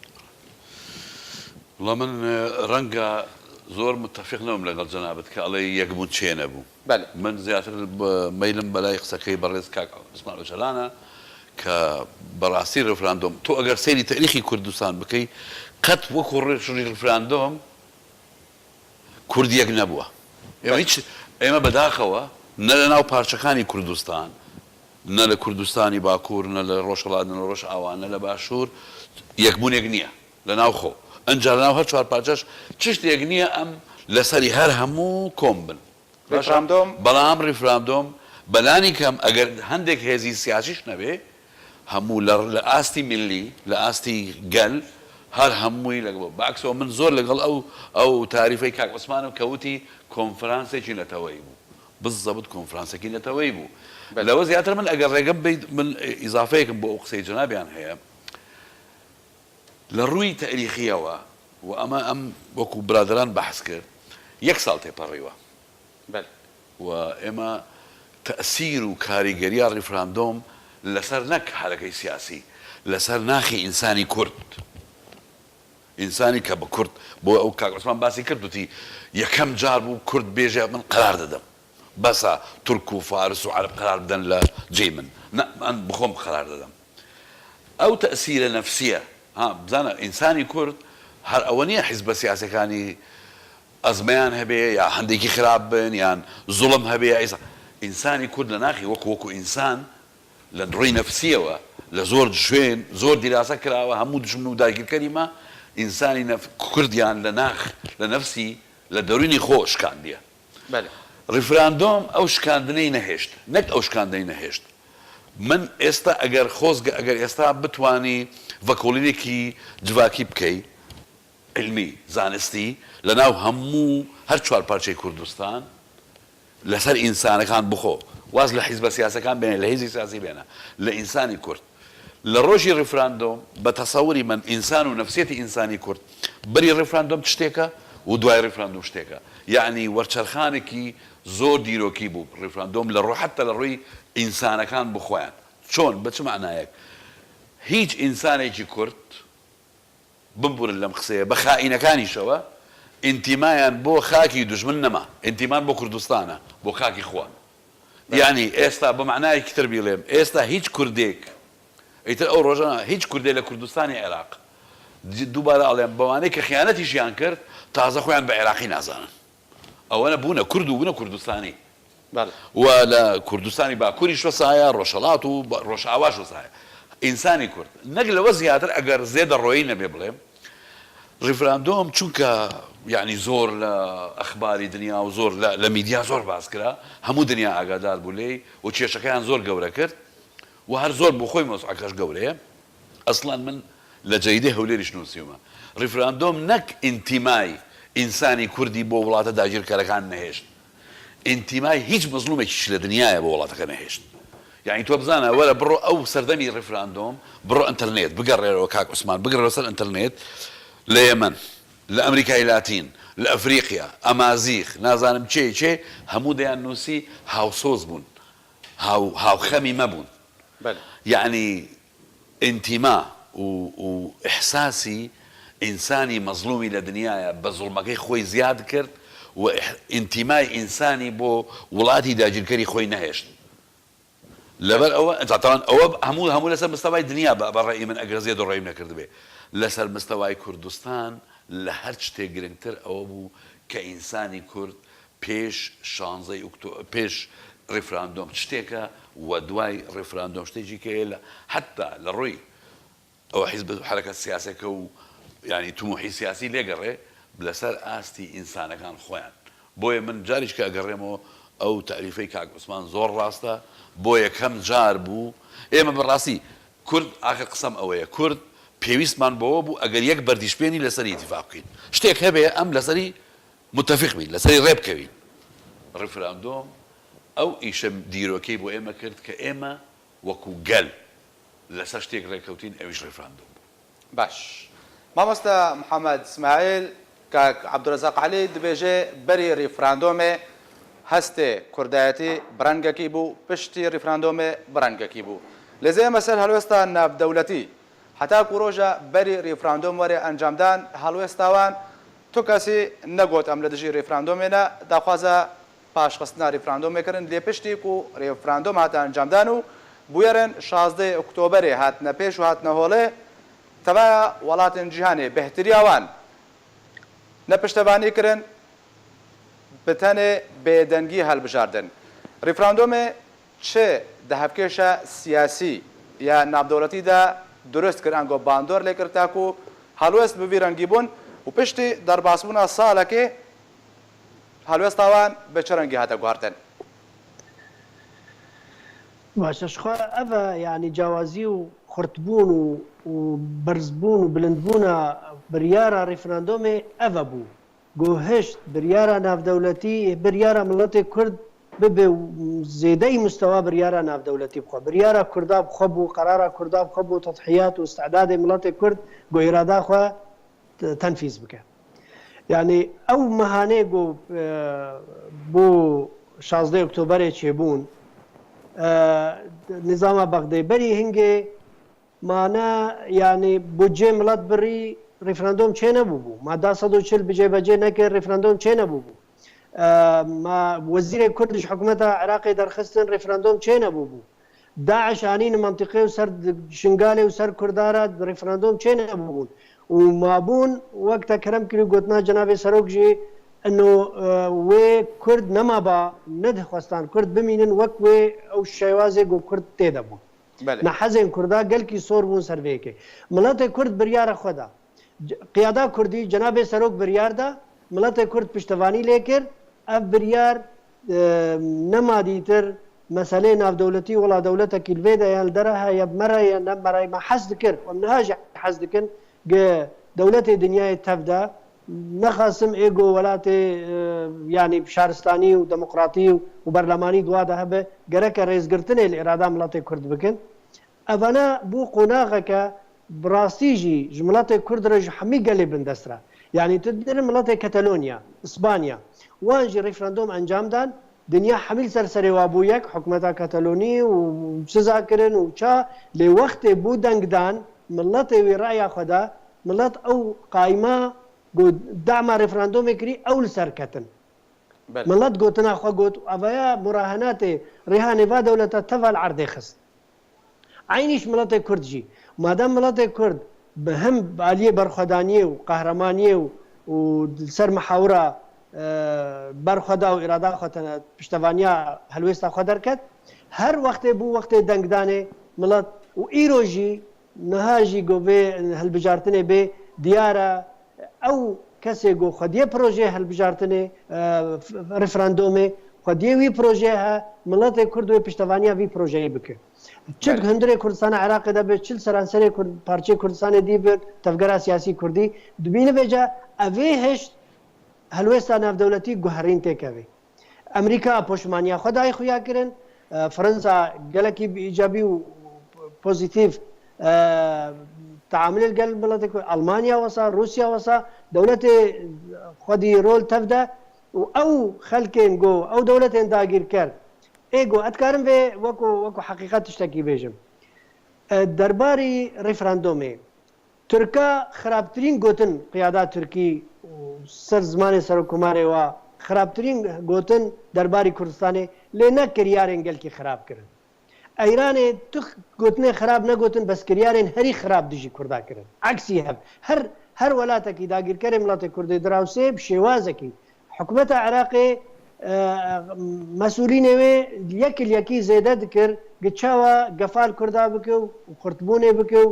Wela min, e, renga zor mutefîq nebim legal cenabet ke elê yekbûn çênebû. Belê. Min zêdetir bi-, meylim belay qiseke berêz kak Osman Ocalan e ke berastî referandum, tu eger seyrî tarîxî Kurdistan bikey, qet wekû re-, referandum Kurd yek nebûwe. Ême Belê. Hiç, ême bedaxewe ne li nav parçekanî Kurdistan, ne li Kurdistanî Bakur, ne li Rojhilat, ne li Rojava, ne li Başûr yekbûnek niye. Li nav xwe. Enca li nav her çar parçeş tiştek niye em li serî her hemû kom bin. Baş e? Referandum. Belam referandum, belanî kem eger hendek hêzî siyasîş nebe, hemû li, li astî millî, li astî gel, her hemûyî li, bi ekso min zor li gel ew, ew tarîfey kak Osman im kewtî konferansekî neteweyî bû. Bizebit konferansekî neteweyî bû. Belê. Lewe zêdetir min eger rêgim bey, min, e, îzafeyek bo ew qisey cenabiyan heye. Li rûyî tarîxiyewe û ema em wekû biraderan behs kir, yek sal têperî we. Belê. Û ême tesîr û karîgeriya referandum li ser nek herekey siyasî, li ser naxê însanî Kurd. Însanî ke bi Kurd, bo ew kak Osman basî kir, dutî yekem car bû Kurd bêje min qerar didim. Bes e Tirk û Faris û Ereb qerar bidin li cê min. Ne, em bi xwe qerar didim. Ew tesîre nefsî ye. Ha, bizane, însanî Kurd her ewe niye hizbe siyasekanî ezmeyan hebe ya hindekî xirab bin, yan zulm hebe ya îsa-, însanî Kurd li naxî wek, wekû însan li rûyê nefsî ye we, li zor dişwên, zor dîrasa kirawe, hemû dişmin û dagîrkerî me, însanî nef-, Kurd yan li nax, li nefsî, li derûnî xwe şikandiye. Belê. Referandum ew şikandineyî nehêşt. Nek ew şikandineyî nehêşt. Min êsta eger xozge, eger êsta bitwanî vekolînekî civakî bikey, ilmî, zanistî, li nav hemû her çar parçeyê Kurdistan, li ser însanekan bixwe, waz li hizbe siyasekan bêne, li hêzî siyasî bêne, li însanî Kurd. Li rojî referandum, bi tesewirî min, însan û nefsiyetî însanî Kurd, berî referandum tiştêk e û duayê referandum tiştêk e. Yanî werçerxanekî zor dîrokî bû referandum, li rû-, heta li rûyî însanekan bi xwe yan. Çon, bi çi manayek? Hîç însanekî Kurd, bimburin lem qiseyê, bi xaînekanî şewe, întîmayan bo xakî dijmin nema. Întîman bo Kurdistan e, bo xakî xwe. Belê. Yanî êsta bi manayekî tir bîlêm, êsta hîç Kurdêk, îtir ew rojana hîç Kurdê li Kurdistanê Iraq, di-, dubare alêm, bi wanê ke xiyanetî jiyan kir, taze xwe yan bi Iraqî nazanin. Ewe ne bûne Kurd û bûne Kurdistanî. Belê. Wa li Kurdistanî Bakurî şo saya, Rojhilat û ba-, Rojava şo saya. Însanî Kurd. Nek li we ziyatir eger zêde royî nebê bilêm, referandum çunka, yanî zor li exbarî dinya û zor li, li medya zor bas kira. Hemû dinya agadar bû lê û kêşekeyan zor gewre kir. Û her zor bo xwe mewzueka ji gewre ye. ئەسڵەن من لە جەریدەی هەولێریش نووسیومە، ریفراندۆم نەک ئینتیمای ئینسانی کوردی بۆ وڵاتە داگیرکەرەکان نەهێشت، ئینتیمای هیچ مەزلومێکیش لە دنیاە بۆ وڵاتەکە نەهێشت. یعنی تۆ بزانە، وەرە بڕۆ ئەو سەردەمی ریفراندۆم، بڕۆ ئینتەرنێت بگەڕێرەوە، کاک عوسمان، بگەڕێرەوە سەر ئینتەرنێت، لە یەمەن، لە ئەمریکای لاتین، لە ئەفریقیا، ئەمازیغ، نازانم چێ چێ، هەموو دەیان نووسی هاوسۆز بوون، هاو هاوخەمی مەبوون. بەڵێ. یعنی ئینتیما و، و ئیحساسی ئینسانی مەزلومی لە دنیاە بە زوڵمەکەی خۆی زیاد کرد و ئیح- ئینتیمای ئینسانی بۆ وڵاتی داگیرکەری خۆی نەهێشت. لەبەر ئەوە، تاوان ئەوە هەموو، هەموو لەسەر مستەوای دنیا بە، بە ڕێی من ئەگەر زێد و ڕێیم نەکردبێ، لەسەر مستەوای کوردستان لە هەر شتێک گرنگتر ئەوە بوو کە ئینسانی کورد پێش شانزەی ئۆکتۆ-، پێش ریفراندۆم شتێکە و دوای ریفراندۆم شتێکی کە لە، حتا لە ڕووی ئەوە حیزب و حرەکەت سیاسەکە و، یعنی، توموحی سیاسی لێگەڕێ لەسەر ئاستی ئینسانەکان خۆیان. بۆیە من جاریش کە ئەگەڕێمەوە، ئەو تعریفەی کاک عوسمان زۆر ڕاستە، بۆ یەکەم جار بوو ئێمە بەڕاستی کورد، ئاخر قسەم ئەوەیە، کورد پێویستمان بەوە بوو ئەگەر یەک بەردیشپێنی لەسەر ئیتیفاق بکەین، شتێک هەبێ ئەم لەسەری متفق بین، لەسەری ڕێ بکەوین. ریفراندۆم ئەو ئیشە دیرۆکەی بۆ ئێمە کرد کە ئێمە وەکو گەل لەسەر شتێک ڕێکەوتین، ئەویش ریفراندۆم بوو. باش. مامۆستا محەممەد ئیسماعیل، کاک عەبدولرەزاق عەلی دبێژێ بەری ریفراندۆمێ هەستێ کوردایەتی بڕەنگەکی بوو، پشتی ریفراندۆمێ بڕەنگەکی بوو. لێزێ مەسەر هەلوێستا ناودەولەتی، هەتاکو ڕۆژە بەری ریفراندۆم وەرێ ئەنجامدان، هەڵوێستاوان تو کەسی نەگۆت ئەم لە دژی ریفراندۆمێنە، داخوازە پاشخستنا ریفراندۆمێ کردن، لێ پشتی کو ریفراندۆم هاتە ئەنجامدان و بویەرن شازدە ئۆکتۆبەرێ هاتنە پێش و هاتنە هۆڵێ، تەبایە وڵاتن جیهانێ بەهتریاوان نەپشتەوانی کرن، بتەنێ بێدەنگی هەلبژاردن. ریفراندۆمێ چ دەهەفکێشە سیاسی یا ناودەولەتی دا دروست کرد، ئەنگۆ باندۆر لێ کرد تاکو هەلوێست ببی ڕەنگی بوون و پشتی دەرباسبوونا ساڵەکێ هەلوێستاوان بە چ ڕەنگی هاتە گواردن؟ باشە، شخوا ئەڤە یعنی جیاوازی و خورتبوون و، و بەرزبوون و بلندبوونا بریارە ریفراندۆمێ ئەڤە بوو. گۆ هشت بریارە ناودەولەتی، بریارە مڵەتێ کورد ببێ و زێدەی مستەوا بریارە ناودەولەتی بخوا. بریارە کوردا بخوا بوو، قەرارە کوردا بخوا بوو، تەضحیات و استعدادێ مڵەتێ کورد گۆ ئیرادا خوا تەنفیز بکە. یعنی ئەو مەهانەیە گۆ بۆ شازدە ئۆکتۆبەرێ چێبوون، نظاما بەغدەی بەری هنگێ مانە، یعنی بودجێ مڵەت بڕی ریفراندۆم چێ نەبوو بوو. مادا سەد و چل بجێ بەجێ نەکرد، ریفراندۆم چێ نەبوو بوو. ما وەزیرێ کوردش حکومەتا عێراقێ دەرخستن، ریفراندۆم چێ نەبوو بوو. داعش ئانین منطقەیە و سەر شنگالێ و سەر کوردارە ریفراندۆم چێ نەبوون و مابوون. وەک تە کەرەم کردی گوتنا جەنابێ سەرۆک ژی، ئەنۆ وێ کورد نەما با، نەدخواستان کورد بمینن وەک وێ ئەو شێوازێ گۆ کورد تێدەبوون. نەحەزێن کوردا گەلکی سۆر بوون سەر vê yekê. مڵەتێ کورد بریارە خودا. قیادا کوردی، جەنابێ سەرۆک بریار دا، مڵەتێ کورد پشتەوانی لێ کرد. ئەڤ بریار نەما دیتر مەسەلەی ناودەولەتی وڵا دەولەتەکی لڤێدا یان لدەرە هە یە بمەرە یە نەمەرە. ما حەز دکرد و ئەم نها ژە حەز دکن گە دەولەتێ دنیای تەڤدا نەخاسم ئێ گۆ وەلاتێ یانی شارستانی و دموکراتی و بەرلەمانی دوادا هەبێ، گەرەکە ڕێزگرتنێ لە ئێرادا مڵەتێ کورد بکن. ئەڤەنە بوو قۆناغەکە بڕاستی ژی ژ مڵەتێ کورد رە ژ حەمی گەلێ بندەسترە. یانی تو دەرێ مڵەتێ کەتەلۆنیا، ئیسپانیا، وان ژی ریفراندۆم ئەنجام دان، دنیا حەمیل سەر سەرێ وا بوو یەک، حکومەتا کەتەلۆنی و سزا کرن و چا، لێ وەختێ بوو دەنگدان مڵەتێ وێ ڕایا خودا، مڵەت ئەو قایما گۆ دەعما ریفراندۆمێ کری ئەو لسەر کەتن. مڵەت گۆتنا خوا گۆت و ئەڤەیە مڕاهەناتێ ڕێهانێ ڤا دەولەتە تەڤا لە عەردێ خست. عەینیش مڵەتێ کورد ژی. مادام مڵەتێ کورد بە هەم ئالیێ بەرخوەدانیێ و قەهرەمانیێ و، و سەر محاورە بەرخوەدا و ئیرادا خوە پشتەوانیا هەلوێستا خوە دەرکەت، هەر وەختێ بوو وەختێ دەنگدانێ مڵەت و ئیرۆ ژی نها ژی گۆ vê هەلبژارتنێ bê دیارە ئەو کەسێ گۆ خوەدیێ پرۆژێ هەلبژارتنێ ریفراندۆمێ خوەدیێ وی پرۆژێ هە مڵەتێ کورد وێ پشتەوانیا وی پرۆژەیی بکە. Çi Belê. hundirê Kurdistana Iraqê de bi, çi li seranserê Kurd, parçeyê Kurdistanê dî bi, tevgera siyasî Kurdî, dibîne vêca evê hişt helwêsta navdewletî guherîn têkevê. Amerîka poşmaniya xwe dayê xuya kirin, e, Fransa gelekî bi îcabî û pozîtîf, e, teamilê li gel miletê Kurd, Almanya wesa, Rûsya wesa, dewletê xwedî rol tev de û ew xelkên go, ew dewletên dagîrker, ê go, ez dikarim vê wekû, wekû heqîqet tiştekî bêjim. E, derbarî referandumê, Tirka xirabtirîn gotin, qiyada Tirkî û ser zimanê serokkomarê wa xirabtirîn gotin derbarî Kurdistanê, lê ne kiryarên gelkî xirab kirin. Eyranê tu gotinê xirab negotin, bes kiryarên herî xirab dijî Kurda kirin. Eksî hev. Her, her welatekî dagîrkerê miletê Kurdê dirawsê bi şêwazekî. Hikûmeta Iraqê, e, mesûlînê wê yek li yekî zêde dikir, gi çawa gefal Kurda bike û xurtbûnê bike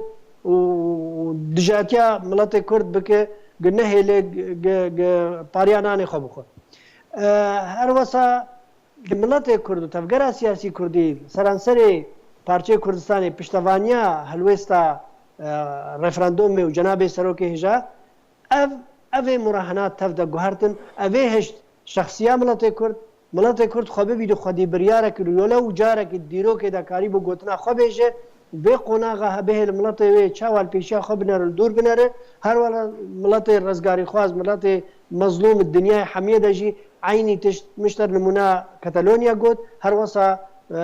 û dijatiya miletê Kurd bike, gi nehêle, gi, gi pariya nanê xwe bixwe. E, her wesa Li miletê Kurd û tevgera siyasî Kurdî seranserê parçeyê Kurdistanê piştevaniya helwêsta, e, referandumê û cenabê serokê hêja, ev, ev ê murahena tev de guhertin, ev ê hişt şexsiya miletê Kurd, miletê Kurd xwe bibî di xwedî biryarek li yole û carekî di dîrokê de karîbû gotina xwe bêje, vê qonaxa hebihê li miletê wê çawa li pêşiya xwe binere, li dûr binere, her wela miletê rezgarîxwaz, miletê mezlûm di dinyayê hemiyê de jî eynî tişt, min ji te nimûna Katalonya got, her wesa, e,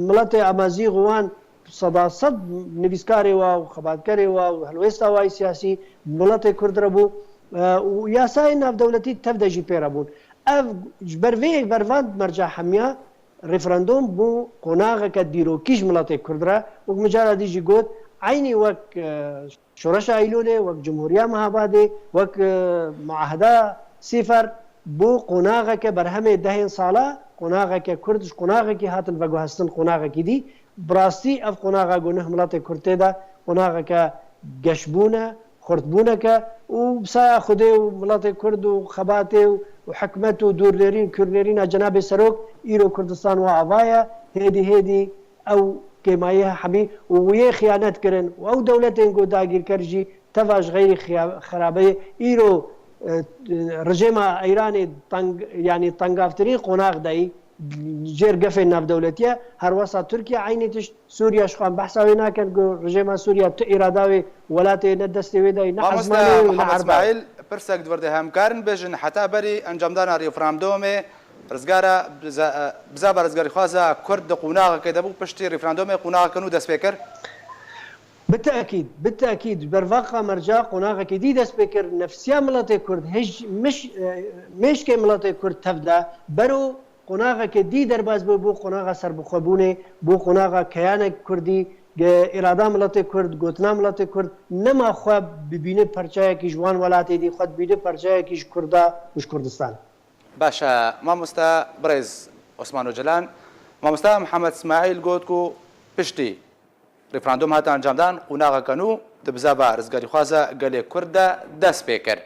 miletê Amazîx û wan seda sed nivîskarê wa û xebatkerê wa û helwêsta wa yî siyasî miletê Kurd re bû, e, û yasayên navdewletî tev de jî pê re bûn. Ev ji ber vê yek ber van merca hemiya referandum bû qonaxeke dîrokî ji miletê Kurd re û min cara dî jî got, eynî wek, e, Şoreşa Eylûlê, wek Cumhuriya Mehabadê, wek, e, Muaheda Sîfer bû qonaxeke berhemê dehên sala, qonaxeke Kurd ji qonaxekî hatin veguhestin qonaxekî dî. Bi rastî ev qonaxa ku neh miletê Kurd tê de qonaxeke geşbûn e, xurtbûneke û bi saya Xwedê û miletê Kurd û xebatê û, û hikmet û dûrnêrîn, kûrnêrîna cenabê serok îro Kurdistan wa ava ye, hêdî hêdî ew kêmayî hemî û wiyê xiyanet kirin û ew dewletên ku dagîrker jî teva ji xeyrî xiya-, xirabeyê îro, e, e, rejêma Îranê teng, yanî tengavtirîn qonax dayî jêr gefên navdewletî ye. Her wesa Tirkiye eynî tişt, Sûriye ji xwe em behsa wê nakin ku rejêma Sûriye tu îrada wê welatê ne destê wê dayî, ne Mamoste ezmanê wê û ne Muhammed erba wê. Îsmaîl, pirsek di vir de hemkarin bêjin, heta berî encamdana referandumê, rizgara biza-, bizava rizgarîxwaza Kurd di qonaxekê de bû, piştî referandumê qonaxeke nû dest pê kir? Bi tekîd, bi tekîd, bervaqa merca qonaxekê dî dest pê kir, nefsiya miletê Kurd, hij-, mij-, e, mêşkê miletê Kurd tev de, bero qonaxeke dî derbas bû, bû qonaxa serbixwebûnê, bû qonaxa keyanek Kurdî, ge-, îrada miletê Kurd, gotina miletê Kurd, nema xwe bibîne perçeyekî ji wan welatê dî, xwe dibîne perçeyekî ji Kurda û ji Kurdistan. Baş e, mamosta birêz Osman Ocalan. Mamosta Mihemed Smaîl got ku piştî referandum hate encamdan, qonaxeke nû di bizava rizgarîxwaza gelê Kurd de dest pê kir.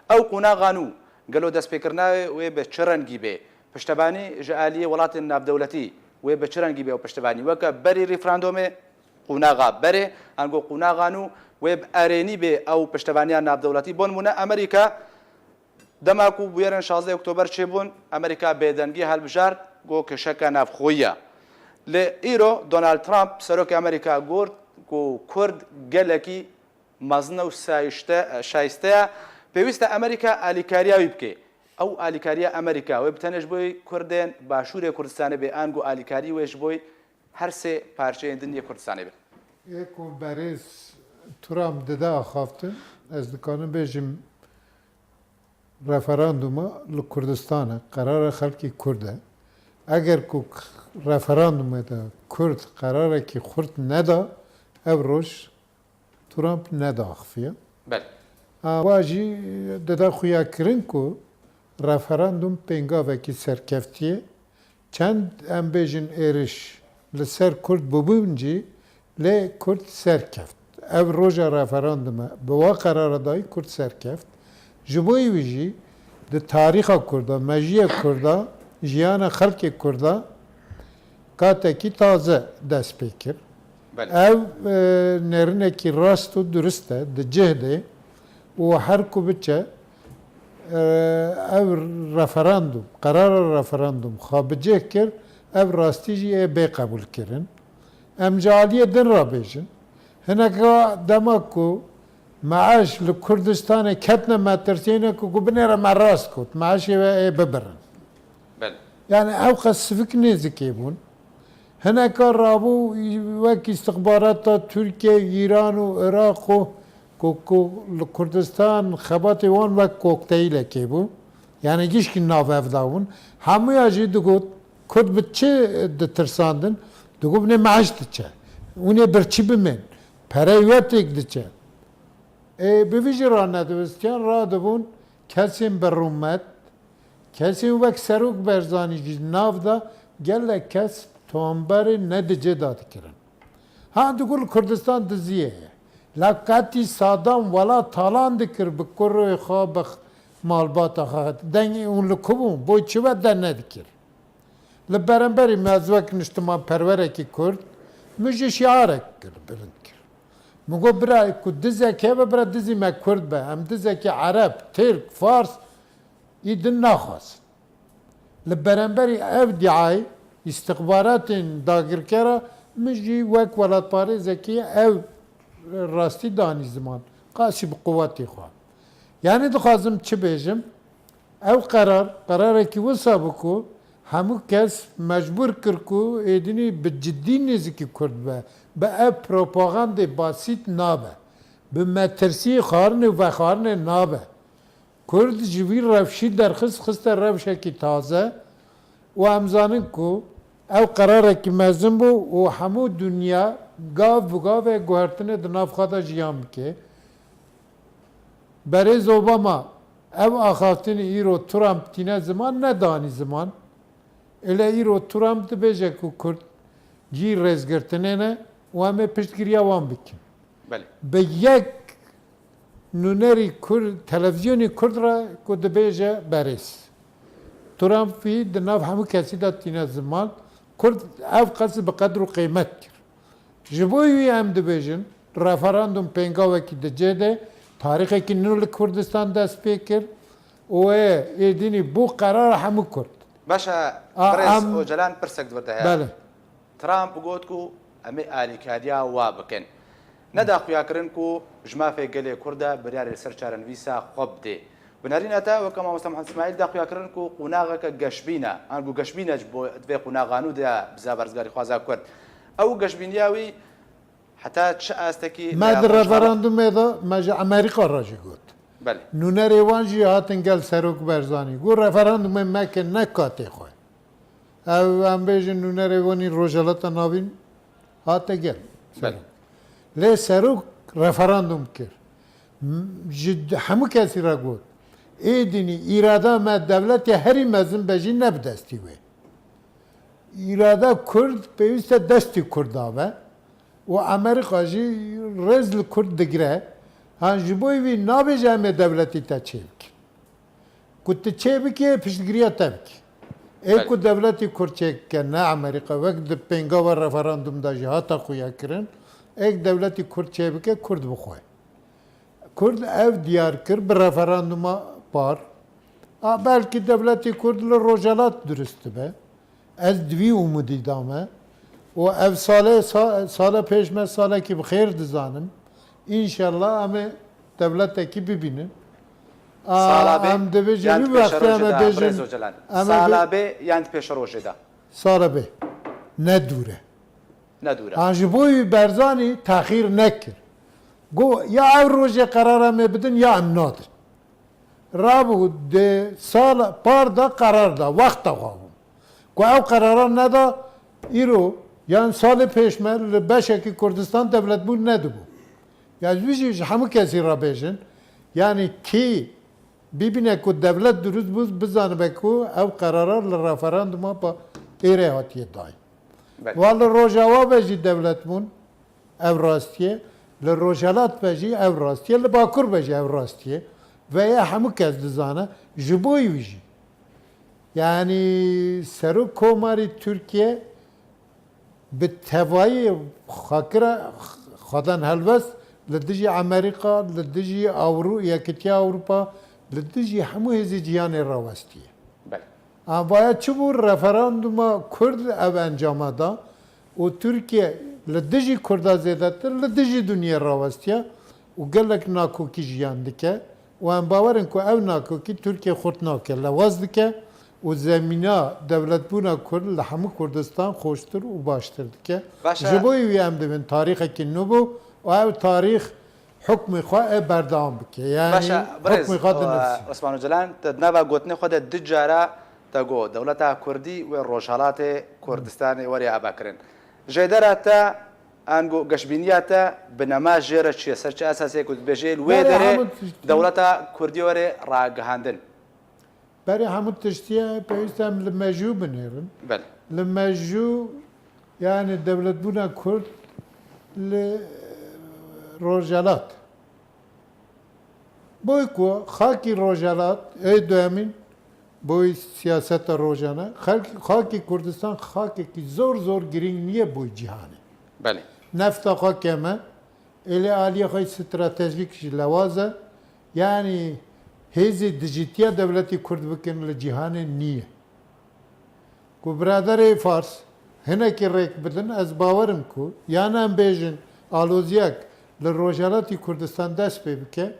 Ew qonaxa nû, gelo destpêkirina wê, wê bi çi rengî bê? Piştevanî ji aliyê welatên navdewletî wê bi çi rengî bê ew piştevanî? Weke berî referandumê, qonaxa berê, ango qonaxa nû wê bi erênî bê ew piştevaniya navdewletî? Bo nimûne Amerîka, dema ku bûyerên şazdeh Oktober çêbûn, Amerîka bêdengî helbijart, got kişeke navxweyî ye. Lê îro Donald Trump, serokê Amerîka, got ku Kurd gelekî mezin e û sayîşte, şayîste ye. Pêwîst e Amerîka alîkariya wî bike. Ew alîkariya Amerîka wê bi tenê ji bo Kurdên Başûrê Kurdistanê be, ango alîkarî wê ji bo her sê parçeyên din yê Kurdistanê be? Ê ku berêz Trump dide axaftin, ez dikarim bêjim, referanduma li Kurdistan e, qerara xelkê Kurd e. Eger ku k-, referandumê de Kurd qerarekî xurt neda, ev roj Trump nediaxifiye. Belê. A, wa jî dide xuyakirin ku referandum pêngavekî serkeftî ye. Çend, em bêjin, êriş li ser Kurd bûbûn jî, lê Kurd serkeft. Ev roja referandum e. Bi wa qerara dayî Kurd serkeft. Ji bo wî jî di tarîxa Kurda, mejiyê Kurda, jiyana xelkê Kurda katekî taze dest pê kir. Belê. Ev, e, nêrinekî rast û durist e, di cih de û her ku biçe, e, ev referandum, qerara referandum xwe bi cih kir, ev rastî jî ê bê qebûlkirin. Em ji aliyê din re bêjin. Hineka dema ku meaş li Kurdistanê ketine metirsiyê, ne ku, ku binêre me rast got, meaşê we ê bibirin. Belê. Yani ew qas sivik nêzikê bûn. Hineka rabû wek îstixbarata Tirkiye, Îran û Iraq û ku, ku li Kurdistan xebatê wan wek kokteylekê bû. Yani gişkî nav ev da bûn. Hemûya jî digot, Kurd bi çi ditirsandin? Digot, binê meaş diçe. Hûn ê birçî bimên. Perey we têk diçe. Ê, bi vî jî ranedibistiyan, radibûn kesên bi rûmet, kesên wek Serok Berzanî jî nav da, gelek kes tomberê ne di cê de dikirin. Ha, digot li Kurdistan diziyê ye. La qetî Sadam welat talan dikir bi kurê xwe, bi malbata xwe. Dengê hûn li ku bûn? Bo çi we de nedikir? Li beramberî me ez wek niştimanperwerekî Kurd, min jî şiarek kir, bilind kir. Min got, bira ku dizek hebe, bira dizî me Kurd be. Em dizekî Ereb, Tirk, Fars î din naxwazin. Li beramberî ev dîayê îstixbaratên dagirkera, min jî wek welatparêzekî ev rastî danî ziman. Qasî bi quwetê xwe. Yani dixwazim çi bêjim? Ew qerar, qerarekî wisa bû ku hemû kes mecbûr kir ku êdînî bi cidî nêzikî Kurd be, bi ev propagandê basît nabe, bi metirsiyê xwarinê û vexwarinê nabe. Kurd ji vî rewşî derxist, xiste rewşekî taze û em zanin ku ew qerarekî mezin bû û hemû dinya gav bi gavê guhertinê di nav xwe de jiyan bike. Berêz Obama ev axaftinê îro Trump tîne ziman, nedanî ziman. Ele îro Trump dibêje ku Kurd cî rêzgirtinê ne û em ê piştgiriya wan bikin. Belê. Bi yek nûnerî Kurd, televîzyonê Kurd re ku dibêje berêz. Trump vî di nav hemû kesî de tîne ziman. Kurd ev qas bi qedr û qîmet kir. Ji bo wî em dibêjin, referandum pêngavekî di cê de, tarîxekî nû li Kurdistan dest pê kir û ê, êdînî bû qerara hemû Kurd. Baş e, A, birêz em Ocalan, pirsek di vir de heye. Belê. Trump got ku em ê alîkariya wa bikin. Neda xuyakirin ku ji mafê gelê Kurd e biryarê li ser çarenivîsa xwe bidê. Bi nerîna te, weke mamosta Mihemed Îsmaîl da xuyakirin ku qonaxeke geşbîn e. Ango geşbîn e ji bo vê qonaxa nû de biza berzgarîxwaza Kurd. Ew geşbîniya wî heta çi astekî Me di referandumê de me ji Amerîka re jî got. Belê. Nûnerê wan jî hatin gel Serok Berzanî. Got, referandumê mekin, ne katê xwe. Ew, em bêjin, nûnerê wanî Rojhelata Navîn hate gel. Belê. Lê Serok referandum kir. M-, ji d-, hemû kesî re got, êdînî îrada me dewletê herî mezin be jî ne bi destî wê. Îrada Kurd pêwîst e destî Kurda be û Amerîka jî rêz li Kurd digire. Ha, ji bo vî nabêje em ê dewletî te çêbikin. Ku tu çê bikê, piştgiriya te bikê. Ê Belê. Ku dewletî Kurd çêke, ne Amerîka, wek di pêngava referandum de jî hata xuya kirin, ê ku dewletî Kurd çêbike, Kurd bi xwe. Kurd ev diyar kir bi referanduma par. A, belkî dewletî Kurd li Rojhelat durust dibe. Ez di vî umidî de me. Û ev salê, sa-, sala pêş me salekî bi xêr dizanim. Înşallah em ê dewletekî bibînin. A, Sala bê em dibêjin yan vî di pêşerojê wextê em ê de, bêjin, Birêz Ocalan? Em ê Sala bê-, bê yan di pêşerojê de? Sala bê. Ne dûr e. Ne dûr e. Ha, ji bo wî Berzanî texîr nekir. Got, ya ev rojê qerar em ê bidin, ya em nadin. Rabû di sal par de qerar da, wexta xwe bû. Ku ew qerara neda, îro, yan salê pêş me li beşekî Kurdistan dewletbûn nedibû. Ya ji wî jî ji hemû kesî re bêjin, yanî kî bibîne ku dewlet durust bû, bizanibe ku ew qerara li referanduma pa-, êrê hatiye dayîn. Belê. Wa li Rojava ve jî dewlet bûn, ev rastî ye. Li Rojhelat ve jî ev rastî ye. Li Bakur ve jî ev rastî ye. Ve ye hemû kes dizane. Ji bo wî jî. Yanî Serok Komarî Tirkiye bi tevayî xakira xwedan helwest li dijî Amerîka, li dijî Ewro-, Yekîtiya Ewropa, li dijî hemû hêzê cîhanê rawestiye. Belê. Ama vaya çi bû? Referanduma Kurd ev encama da û Tirkiye li dijî Kurda zêdetir li dijî dinyê rawestiye û gelek nakokî jiyan dike û em bawer in ku ev nakokî Tirkiye xurt nake, lewaz dike û zemîna dewletbûna Kurd li hemû Kurdistan xweştir û baştir dike. Baş e. Ji bo wî em dibin tarîxekî nû bû û ev tarîx hukmê xwe e berdewam bike. Yanî Baş e, birêz, hukmê xwe dinivîsî. e, Osman Ocalan, te di nava gotinê xwe de du cara te got, dewleta Kurdî wê Rojhelatê Kurdistanê were avakirin. Jêdera te, ango geşbîniya te, binema jê re çi ye? Ser çi esasê ku dibêjê li wê Berê derê hemû tiştî- dewleta Kurdî were ragihandin? Berê hemû tiştî ye, pêwîst e em li mejû binêrin. Belê. Li mejû, yanî dewletbûna Kurd li Rojhelat. Boy ku xakî Rojhelat, ê duyemîn, boy siyaseta rojane, xelk-, xakî Kurdistan xakekî zor zor girîng niye boy cîhanê. Belê. Nefta xwe keme, êlê aliyê xwe stratejîk jî lewaz e. Yanî hêzê dijîtiya dewletî Kurd bikin li cîhanê niye. Ku biraderê Fars hinekî rêk bidin, ez bawer im ku yan em bêjin aloziyek li Rojhelatî Kurdistan dest pê bike,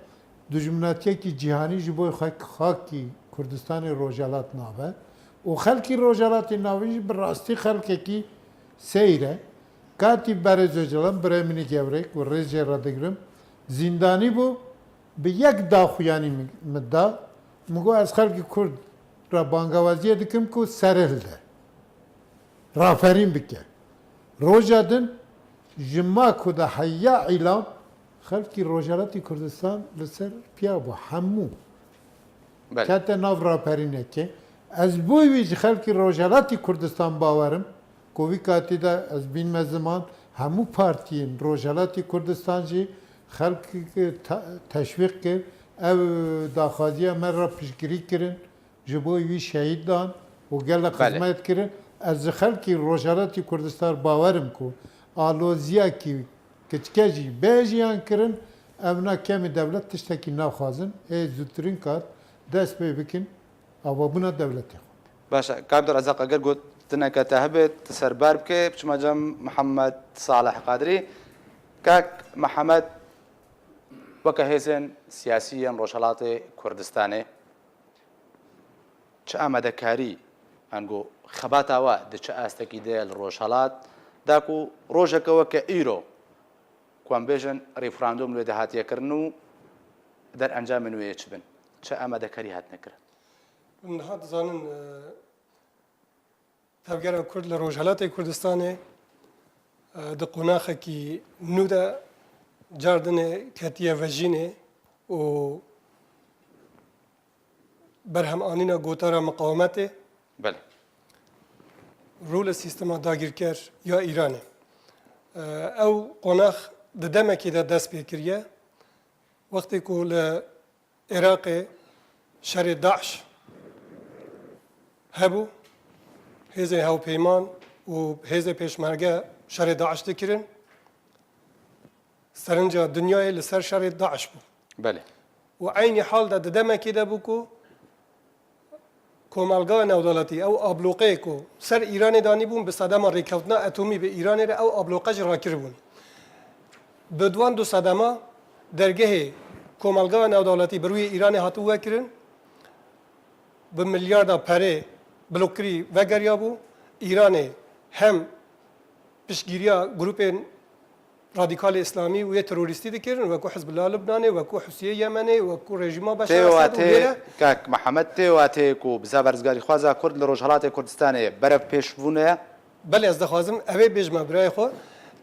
dijminatiyekî cîhanî ji bo xak-, xakî Kurdistanê Rojhelat nabe û xelkî Rojhelatê navîn jî bi rastî xelkekî seyr e. Katî berêz Ocalan, birayê min ê gewrê ku rêz jê re digirim, zîndanî bû, bi yek daxuyanî min, min da, min got ez xelkî Kurd re bangawaziyê dikim ku serê hilde. Raperîn bike. Roja din ji Mako de heya îlam xelkî Rojhelatî Kurdistan li ser piya bû. Hemû Belê. kete nav raperînekê. Ez bo wî ji xelkî Rojhelatî Kurdistan bawer im ku vî katî de ez bînme ziman hemû partiyên Rojhelatî Kurdistan jî xelk te-, teşwîq kir. Ev daxwaziya me re piştgirî kirin. Ji bo wî şehîd dan û gelek Belê. xizmet kirin. Ez ji xelkî Rojhelatî Kurdistan bawer im ku aloziyekî kiçike jî bê jiyan kirin, em na kemî dewlet tiştekî naxwazin, ê zûtirîn kat dest pê bikin avabûna dewletê xwe. Baş e, Kak Abdurrezzaq, eger gotineke te hebe, tu serbar bike, biçime cem Mihemed Salih Qadirî. Kak Mihemed, weke hêzên siyasî yên Rojhelatê Kurdistanê, çi amadekarî, ango xebata we di çi astekî de ye li Rojhelat, da ku rojeke weke îro, ku em bêjin referandum li wê de hatiye kirin û derencamên wê yê çi bin? Çi amadekarî hatine kirin? Niha dizanin, e, Tevgera Kurd li Rojhelatê Kurdistanê, e, di qonaxekî nû de cardinê ketiye vejînê û berhemanîna gotara miqawimetê Belê. rû li sîstema dagîrker ya Îranê. E, ew qonax di demekê de dest pê kiriye. Wextê ku li Iraqê şerê DAIŞ hebû, hêzên hevpeyman û hêzên pêşmerge şerê DAIŞ dikirin. Serinca dinyayê li ser şerê DAIŞ bû. Belê. Û eynî hal de di demekê de bû ku Komelga Newdaletî, ew abloqeyê ku ser Îranê danîbûn, bi sedema rêkeftina etomî bi Îranê re ew abloqe jî rakiribûn. Bi di wan du sedema dergehê Komelga Newdaletî bi rûyê Îranê hatibû vekirin, bi milyarda perê blokkirî vegeriyabû. Îranê hem piştgiriya grûpên radîkalê îslamî û yê terorîstî dikirin, wekû Hizbullah Lubnanê, wekû Husiyê Yemenê, wekû rejîma Beşar Tê Esad û watê, wêre. Kak Mihemed, tê watê ku bi zava rizgarîxwaza Kurd li Rojhelatê Kurdistanê berev pêş bûne? Belê, ez dixwazim evê bêjme birayê xwe.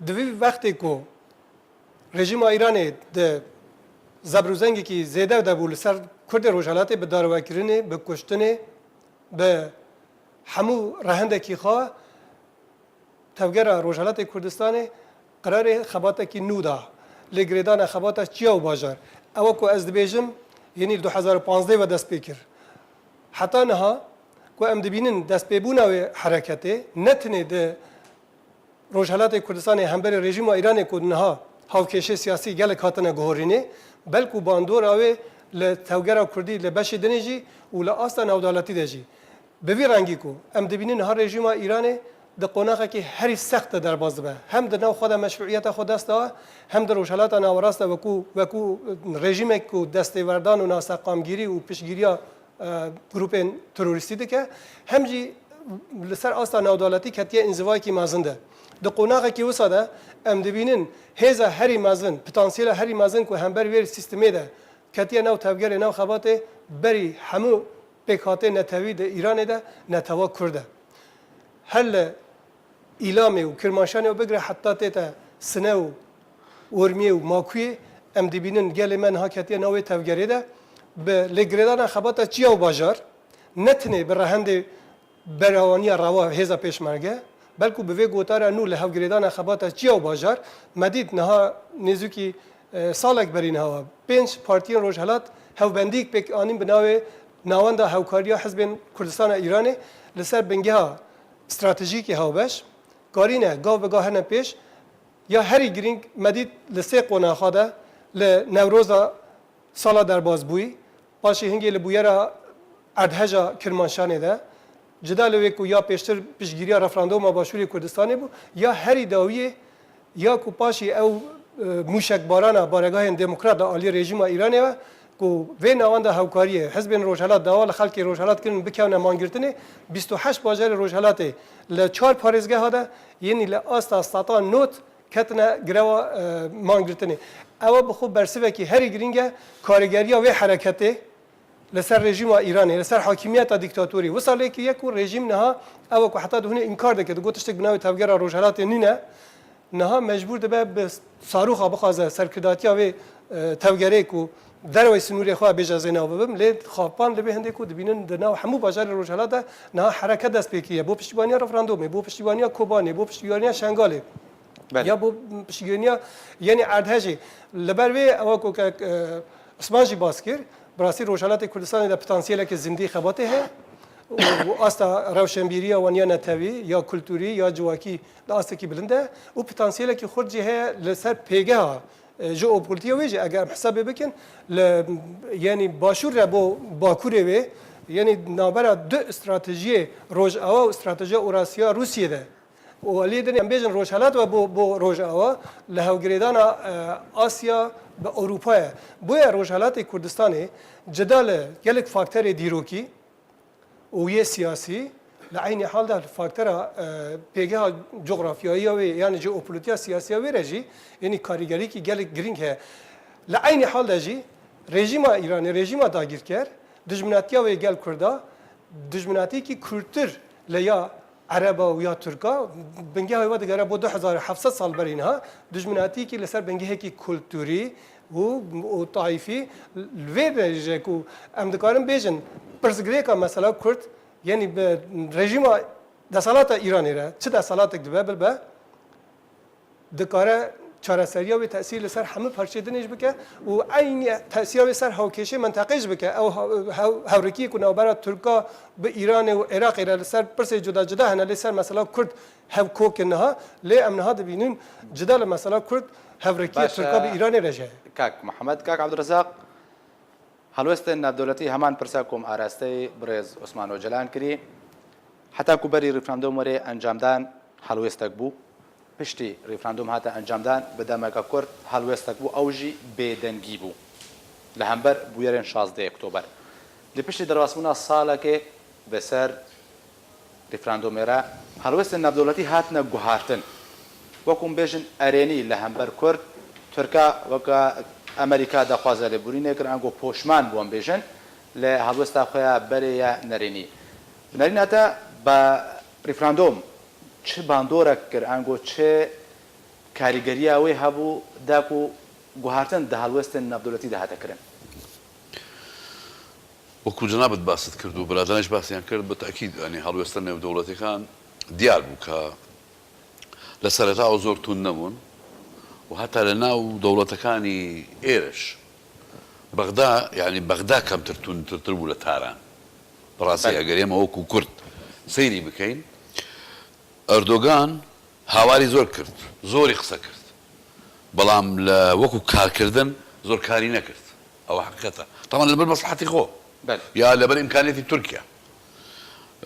Di vî wextê ku rejîma Îranê di zebrûzengekî zêde de bû li ser Kurdê Rojhelatê, bi darwekirinê, bi kuştinê, bi hemû rehendekî xwe, Tevgera Rojhelatê Kurdistanê qerarê xebatekî nû da. Lê girêdana xebata çiya û bajar. Ew e ku ez dibêjim, yenî li du hezar û panzdeh ve dest pê kir. Heta niha ku em dibînin destpêbûna wê hereketê, ne tenê di Rojhelatê Kurdistanê hemberî rejîma Îranê ku niha hawkêşê siyasî gelek hatine guhorînê, belkû bandora wê li tevgera Kurdî li beşê dinê jî û li asta navdewletî de jî. Bi vî rengî ku em dibînin niha rejîma Îranê di qonaxekî herî sext de derbas dibe. Hem di nav xwe de meşrûiyeta xwe dest dawe, hem di Rojhelata Nawerast de wekû, wekû rejîmek ku destêwerdan û naseqamgîrî û piştgiriya e, grûpên terorîstî dike, hem jî li ser asta navdewletî ketiye înzivayekî mezin de. Di qonaxekî wisa de em dibînin hêza herî mezin, potansiyela herî mezin ku hember vê sîstemê de ketiye nav tevgerê, nav xebatê, berî hemû pêkhatê netewî di Îranê de netewa Kurd e. Her li Îlamê û Kirmanşanê û bigire heta tête Sine û Urmiyê û Makuyê, em dibînin gelê me niha ketiye navê tevgerê de. Bi lêgirêdana xebata çiya û bajar, ne tenê bi rehendê berawaniya rewa hêza pêşmerge, belkû bi vê gotara nû li hevgirêdana xebata çiya û bajar, me dît niha nêzûkî e, salek berî niha pênc partiyên Rojhelat hevbendiyek pêk anîn bi navê Navenda Hewkariya Hizbên Kurdistana Îranê li ser bingeha stratejîkê hevbeş. Karîne gav bi gav hene pêş. Ya herî girîng me dît li sê qonaxa de li Newroza sala derbasbûyî, paşê hingê li bûyera erdheja Kirmanşanê de, cida li wê ku ya pêştir piştgiriya referanduma Başûrê Kurdistanê bû, ya herî dawiyê, ya ku paşî ew, e, mûşekbarana baregahên demokrat li alî rejîma Îranê ve, ku vê navenda hewkariyê hizbên Rojhelat dawa li xelkê Rojhelat kirin bikevne mangirtinê, bîst û heşt bajarê Rojhelatê li çar parêzgeha de, yenî li asta seta not ketine greva, e, mangirtinê. Ew bi xwe bersivekî herî girîng e, karîgeriya wê hereketê li ser rejîma Îranê, li ser hakimiyeta dîktatorî wisa lê kiriye ku rejîm niha ew ku heta dihûnê înkar dike, digot tiştek bi navê tevgera Rojhelatê nîne, niha mecbûr dibe bi sarûxa bixwaze serkirdatiya wê, e, tevgerê ku dervey sinûrê xwe bêje ez ê nav bibim, lê xapan li vê hindê ku dibînin di nav hemû bajarê Rojhelat de niha hereket dest pê kiriye. Bo piştîbaniya referandumê, bo piştîbaniya Kobanê, bo piştîbaniya Şengalê. Belê. Ya bo piştgiriniya, yenî erdhejê. Li ber vê ewa ku kek, e, Isman jî bas kir, bi rastî Rojhelatê Kurdistanê de potansiyeleke zindî xebatê heye û, û asta rewşenbîriya wan ya netewî, ya kulturî, ya civakî di astekî bilind e û potansiyelekî xurt jî heye li ser pêgeha, e, jeopolîtîya wê jî eger em hesabê bikin, li, yenî başûr re bo bakurê wê, yenî navbera du stratejiyê Rojava û stratejiya Orasya Rûsiyê de. Û aliyê din em bêjin Rojhelat ve bo, bo Rojava li hevgirêdana, e, Asya bi Ewropa ye. Boye Rojhelatê Kurdistanê cida li gelek fakterê dîrokî û yê siyasî, li eynî hal de li faktera, e, pêgeha cografyayî ya wê, yanî jeopolîtîya siyasî ya wê re jî, yanî karîgerîkî gelek girîng heye. Li eynî hal de jî rejîma Îranê, rejîma dagîrker, dijminatiya wê gel Kurda, dijminatiyekî kûrtir li ya Ereba û ya Tirka, bingeha wê ve digere bo du hezar û heft sed sal berî niha, dijminatiyekî li ser bingehekî kulturî û, û taîfî, li vê derece ku em dikarin bêjin, pirsgirêka mesela Kurd, yenî bi rejîma desthilata Îranê re, çi desthalatek dibe, bibe, dikare çareseriya wê tesîr li ser hemû parçeyê dinê jî bike û eynî tesîra wê ser hawkêşê menteqê jî bike. Ew ha-, hew-, hewrikiyê ku navbera Tirka bi Îranê û Iraqê re li ser pirsê cuda cuda hene, lê ser mesela Kurd hev kok in niha, lê em niha dibînin cida li mesela Kurd hewrikiya Baş e, Tirka bi Îranê re jî heye. Kak Mihemed, Kak Abdurezaq, Helwestên navdewletî heman pirsa ku em arasteyî birêz Osman Ocalan kirî. Heta ku berî referandum were encamdan helwestek bû. Piştî referandum hate encamdan bi demeke kurt helwestek bû, ew jî bêdengî bû. Li hember bûyerên şazdeh Oktober. Li piştî derbasbûna salekê bi ser referandumê re helwestên navdewletî hatine guhartin. Wek hûn bêjin erênî li hember Kurd, Tirka weke Amerîka daxwaza lêborînê kir, ango poşman bû em bêjin, li helwesta xwe ya berê ya nerênî. Nerîna te bi referandum çi bandorek kir, ango çi karîgeriya wê hebû, da ku guhartin di helwestên navdewletî de hate kirin? Wekû cenabet basit kir û biraderan jî basiyan kir, bi tekîd, yanî helwesta nêwdewletîkan diyar bû ka li sereta ew zor tund nebûn û heta li nav dewletekanî êriş Bexda, yanî Bexda kemtir tundtirtir bû li Taran. Bi rastî Belê. Eger ême wekû Kurd seyrî bikeyn, Erdogan هاواری زۆر کرد، زۆری قسە کرد، بەڵام لە وەکو کارکردن زۆر کاری نەکرد. ئەوە حەقیقەتە، تەمان لەبەر مەسلحەتی خۆ، بەڵێ، یا لەبەر ئیمکانیەتی تورکیا.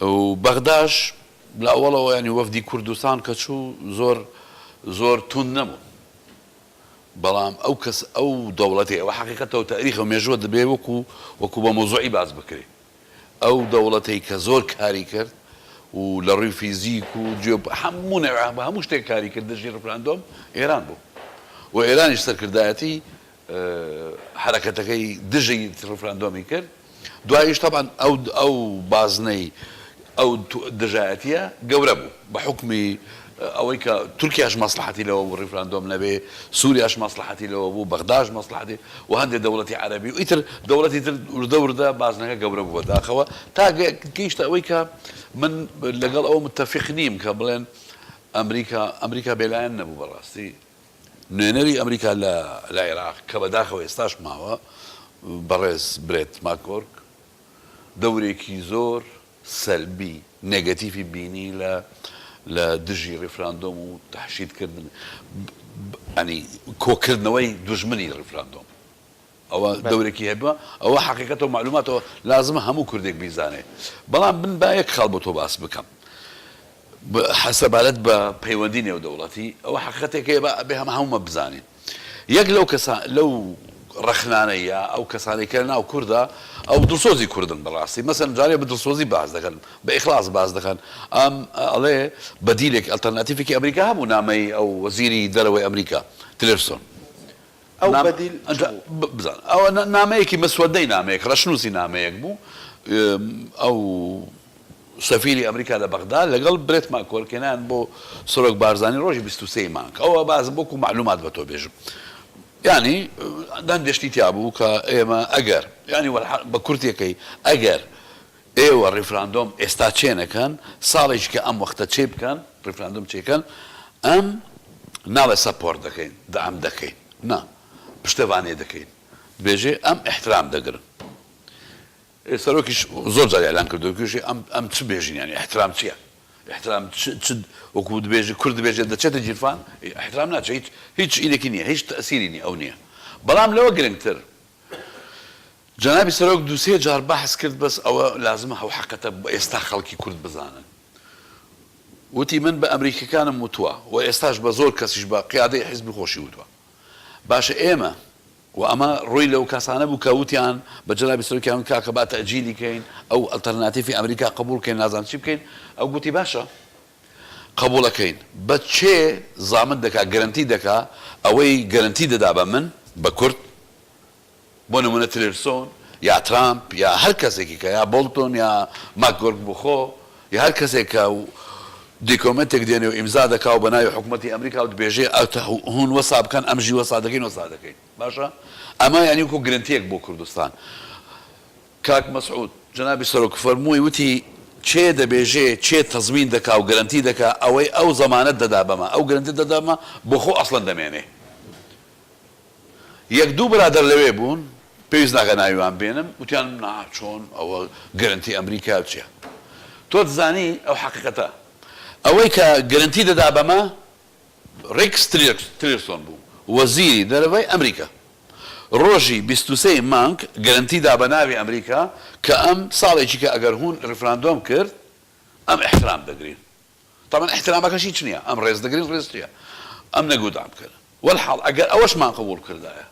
و بەغداش لە ئەوەڵەوە، ینی وەفدی کوردستان کە چوو، زۆر زۆر تون نەبوو. بەڵام ئەو کەس، ئەو دەوڵەتی، ئەوە حەقیقەتەوە تاریخە و مێژووە دەبێ وەکو، وەکو بە مۆزوعی باز بکرێ. ئەو دەوڵەتەی کە زۆر کاری کرد و لە ڕووی فیزیک و جیۆ-، هەموو نەوع-، بە هەموو شتێک کاری کرد دژی ڕفراندۆم، ئێران بوو. و ئێرانیش سەرکردایەتی، ئە، حرەکەتەکەی دژی ڕفراندۆمی کرد. دواییش تەبعەن ئەو، ئەو بازنەی ئەو تو-، دژایەتیە گەورە بوو. بە حکمی ئەوەی کە تورکیاش مەسلحەتی لەوە بوو ڕیفراندۆم نەبێ، سووریاش مەسلحەتی لەوە بوو، بەغداش مەسلحەتی، و هەندێک دەوڵەتی عەرەبی و ئیتر دەوڵەتی تر وردە وردە بازنەکە گەورە بوو بەداخەوە. تا گە-، گەیشتە ئەوەی کە من لەگەڵ ئەوە متتەفیق نیم کە بڵێن ئەمریکا، ئەمریکا بێلایەن نەبوو بەڕاستی. نوێنەری ئەمریکا لە، لە عێراق کە بەداخەوە ئێستاش ماوە، بەڕێز برێت ماکۆرک، دەورێکی زۆر سەلبی، نێگەتیفی بینی لە، لە دژی ڕیفراندۆم و تەحشیدکردن، ب-، ب-، ینی کۆکردنەوەی دوژمنی ڕیفراندۆم. ئەوە، بەڵێ، دەورێکی هەبووە. ئەوە حەقیقەتەوە، معلوماتەوە، لازمە هەموو کوردێک بیزانێ. بەڵام من با یەک خاڵ بۆ تۆ باس بکەم. ب-، حە-، سەبارەت بە پەیوەندی نێودەوڵەتی، ئەوە حەقیقەتێکەیە بە، بێ هەمە هەموومە بزانین. یەک لەو کەسا-، لەو ڕەخنانەی یا ئەو کەسانەی کە لە ناو کووردا، ئەو دڵسۆزی کوردن بەڕاستی. مەسەن جارێ بە دڵسۆزی باز دەکەن، بە ئیخلاص باز دەکەن. ئەم، ئەڵێ بەدیلێک، ئەلتەرناتیفێکی ئەمریکا هەبوو، نامەی ئەو وەزیری دەرەوەی ئەمریکا، تیلرسۆن. ئەو نام-، بەدیل ئەنجا-، چ بوو؟ ب-، بزان. ئەوە نا-، نامەیەکی مسوەدەی نامەیەک، ڕەشنووسی نامەیەک بوو. ئێم، ئەو سەفیری ئەمریکا لە بەغدا لەگەڵ برێت ماکۆرکێنان بۆ سەرۆک بارزانی ڕۆژی بیست و سێ مانگ. ئەوە باز بۆکو معلومات بە تۆ بێژم. یعنی، دەن دەشتی تیا بوو کە ئێمە ئەگەر، یعنی، وەلحە-، بە کورتیەکەی، ئەگەر ئێوە ڕیفراندۆم ئێستا چێ نەکەن، ساڵێکی کە ئەم وەختە چێ بکەن، ڕیفراندۆم چێکەن، ئەم ناڵێ سەپۆرت دەکەین، دەعم دەکەین. نا، پشتەوانێ دەکەین. دەبێژێ ئەم احترام دەگرن. ئێ، سەرۆکیش زۆر جار ئیلان کردو، گوشی ئەم، ئەم چ بێژین، یعنی احترام چییە؟ احترام چ، چ، وەکو دەبێژی، کورد دەبێژێت دەچێتە جیرفان، احترام ناچێت، هیچ، هیچ ئیلێکی نییە، هیچ تەسیری نییە، ئەو نییە. بەڵام لەوە گرنگتر، جەنابی سەرۆک دوو سێ جار بەحس کرد، بەس ئەوە لازمە ئەو حەقەتە بە ئێستا خەڵکی کورد بزانن. وتی، من بە ئەمریکیەکانم وتووە و ئێستاش بە زۆر کەسیش بە قیادەی حیزبی خۆشی وتووە. باشە ئێمە، و ئەمە ڕووی لەو کەسانە بوو کە وتیان بە جەنابی سەرۆکیان، کاکە با تەجیلی کەین، ئەو ئەلتەرناتیفی ئەمریکا قبول کەین، نازان چی بکەین. ئەو گوتی باشە، قبولەکەین. بە چێ زامن دەکا، گەرنتی دەکا، ئەوەی گەرنتی دەدا بە من، بە کورد، بۆ نمونە تلیرسۆن، یا ترامپ، یا هەر کەسێکی کە، یا بۆڵتۆن، یا ماکگۆرک بخۆ، یا هەر کەسێک کە و دیکۆمنتێک دێنێ و ئیمزا دەکا و بە ناوی حکوومەتی ئەمریکا و دبێژێ، ئەو تە-، هون وەسا بکەن، ئەم ژی وەسا دەکەین، وەسا دەکەین. باشە؟ ئەمە یعنی وەکو گرنتیەک بۆ کوردستان. کاک مەسعود، جەنابی سەرۆک فەرمووی، وتی، چێ دەبێژێ، چێ تەزمین دەکا و گەرەنتی دەکا، ئەوەی ئەو زەمانەت دەدا بەمە، ئەو گەرەنتی دەدا بەمە، بۆ خۆ ئەسڵەن دەمێنێ. یەک دوو برادەر لەوێ بوون، پێویست ناکە ناویوان بێنم، وتیان، نا، چۆن ئەوە گەرەنتی ئەمریکا چییە؟ تۆ دزانی ئەو حەقیقەتە. ئەوەی کە گەرەنتی دەدا بەمە، ڕیکس تلیرکس-، تلیرسۆن بوو، وەزیری دەرەوەی ئەمریکا. ڕۆژی بیست و سێ مانگ گەرەنتی دا بە ناوی ئەمریکا کە ئەم ساڵێکی کە ئەگەر هون ڕیفراندۆم کرد، ئەم احترام دەگرین. تەبەن احترامەکەش هیچ نییە، ئەم ڕێز دەگرین، ڕێز چییە؟ ئەم نەگودام کرد. وەلحاڵ، ئەگەر ئەوەشمان قبول کردایە،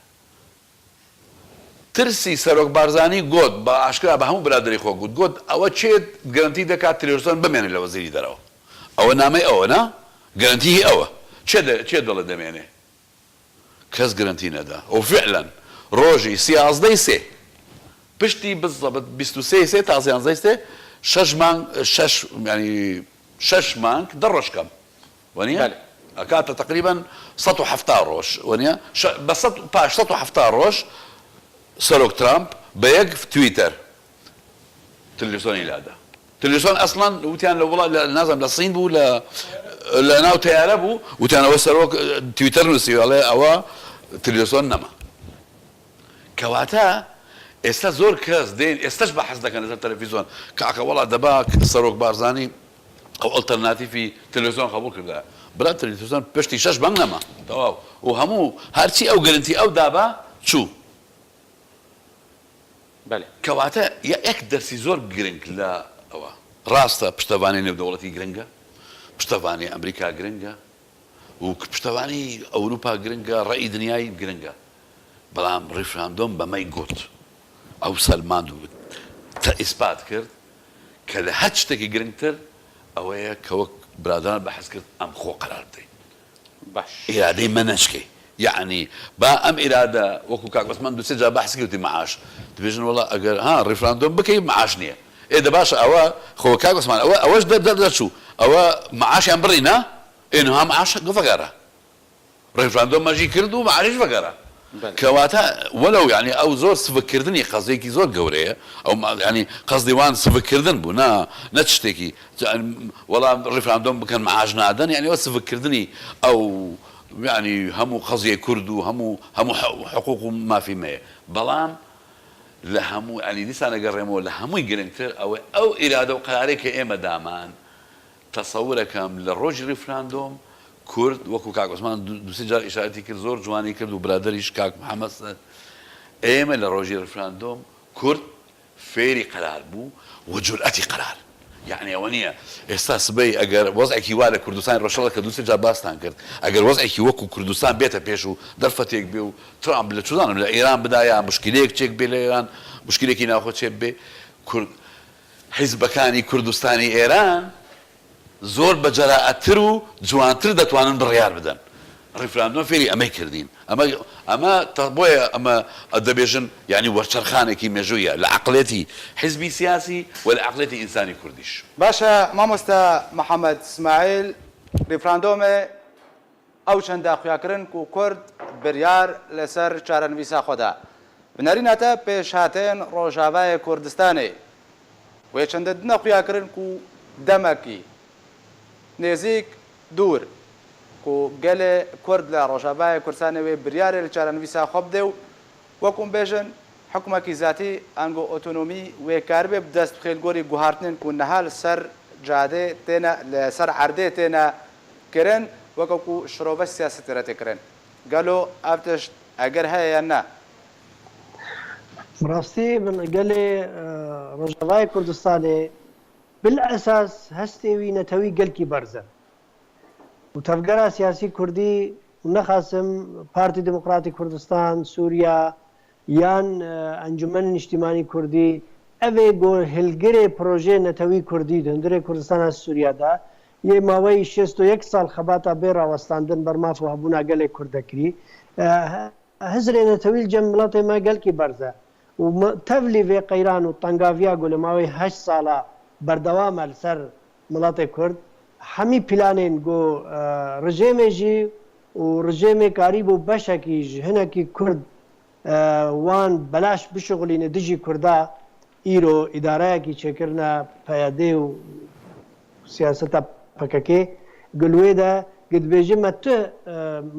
ترسی سەرۆک بارزانی گوت، بە ئاشکرا بە هەموو برادری خۆ گوت، گوت، ئەوە چێ گەرەنتی دەکات تلیرسۆن بمێنێت لە وەزیری دەرەوە؟ ئەوە نامەی ئەوە، نا؟ گەرەنتی هی ئەوە. چێ دە-، چێ دەڵێ دەمێنێ؟ کەس گەرەنتی نەدا. و فعلا ڕۆژی سیازدە ی سێ، پشتی بالضبط بیست و سێ ی سێ تا سیازدە ی سێ، شەش مانگ، شەش، یعنی، شەش مانگ، دە ڕۆژ کەم. وانە؟ بەڵێ. ئەکاتە تقریبا سەد و حەفتا ڕۆژ. وانە؟ ش-، بە سەد، پاش سەد و حەفتا ڕۆژ سەرۆک ترامپ بە یەک تویتەر تلویزیۆنی لادا. تلویزیۆن ئەسڵەن وتیان لە وڵات، لە، نازم، لە سین بوو، لە، لە ناو تەیارە بوو، وتیان ئەوە سەرۆک، تویتەر نووسی، ئەڵێ ئەوە تلویزیۆن نەما. کەواتە ئێستا زۆر کەس دێن، ئێستاش بەحەز دەکەن لەسەر تەلەفیزیۆن، کاکە وەڵا دەبا سەرۆک بارزانی ئەو ئەلتەرناتیفی تەلەفیزیۆن قبول کردایە. Bira Tevî Tûsan piştî şeş bang nema. Tewaw. Û hemû herçî ew girintî ew daba çû. Belê. Kewate ya ek dersî zor giring la ewa. Rast e, piştevanê nêvdewletî giring e. Piştevanê Amerîka giring e. Û piştevanî Ewropa giring e, reyî dinyayî giring e. Belam referandum be me got. Ew selmand û te îspat kir ke li her tiştekî giringtir ew ye ke wek biraderan behs kir em xwe qerar bidin. Baş. Îradeyê me neşkê. Yanî ba em îrade wekû kak Osman du sê ca behs kir witî meaş. Dibêjin wela eger ha referandum bikey meaş niye. Ê de baş e ewa xwe kak Osman ewa ewa ji der der der çû. Ewa meaş yan birî ne? Ê niha meaş guvegere. Referandum me jî kir û meaş jî vegere. Belê. Kewata welew yanî ew zor sivikkirdinî qezêkî zor gewre ye. Ew ma- yanî qezdê wan sivikkirdin bû ne ne tiştekî. Yanî, wela referandum bikin meaş nadin yanî ew sivikkirdinî ew yanî hemû qeziyê Kurd û hemû hemû he- hiqûq û mafî me ye. Belam li hemû yanî dîsa negerêmo li hemû giringtir ew e ew îrade û qerarê ke ême daman. Tesewireke em li rojî referandum Kurd wekû kak Osman du- du sê car îşaretî kir zor ciwanî kir û biraderî ji kak Mihemed Sed ême li rojî referandum Kurd fêrî qerar bû û curetî qerar. Yanî ewe niye. Êsta sibey eger wezekî wa li Kurdistanê Rojhilata ke du sê car bastan kir. Eger wezekî wekû Kurdistan bête pêş û derfetêk bê û Trump li çû zanim li Îran bidaya muşkileyek çêk bê li Îran, muşkilekî naxwe çê bê. Kurd Hizbekanî Kurdistanî Êran zor bi ceraettir û ciwantir detwanin biryar bidin. Referandum fêrî emê kirdîn. Ema ema boye ema dibêjin yanî werçerxanekî mejû ye li eqliyetî hizbî siyasî û li eqliyetî însanî kurdîş. Baş e mamoste Mihemed Smaîl, referandumê ew çende xuyakirin ku Kurd biryar li ser çarenivîsa xwe da. Bi nerîna te pêşhatên Rojavayê Kurdistanê wê çende dine xuyakirin ku demekî nêzîk dûr ku gelê Kurd li Rojavayê Kurdistanê wê biryarê li çarenivîsa xwe bide û wek hûn bêjin hukmekî zatî ango otonomî wê karibe bi dest bixê li gorî guhartinên ku niha li ser cadê têne, li ser erdê têne kirin, weke ku şirove siyasetê re tê kirin. Gelo ev tişt eger heye yan ne? Bi rastî min gelê e, Rojavayê Kurdistanê bil esas hestê wî netewî gelkî berz e. Û tevgera siyasî kurdî û nexasim Partî Demokratî Kurdistan, Sûriya, yan e, Encûmenê Niştîmanî Kurdî, ev ê go hilgirê projeyê netewî kurdî di hundirê Kurdistana Sûriya de yê maweyî şêst û yek sal xebata bê rawestandin ber maf û hebûna gelê Kurd de kirî. E, hizrê netewî li cem miletê me gelkî berz e. Û me- tevlî vê qeyran û tengaviya ku li mawê heşt sala berdewam e li ser miletê Kurd, hemî planên ku e, rejêmê jî û rejêmê karîbû beşekî ji hinekî Kurd e, wan belaş bişuxulîne dijî Kurda, îro îdareyekî çêkirine P Y D û siyaseta P K K, ku li wê de ku dibêje me tu e,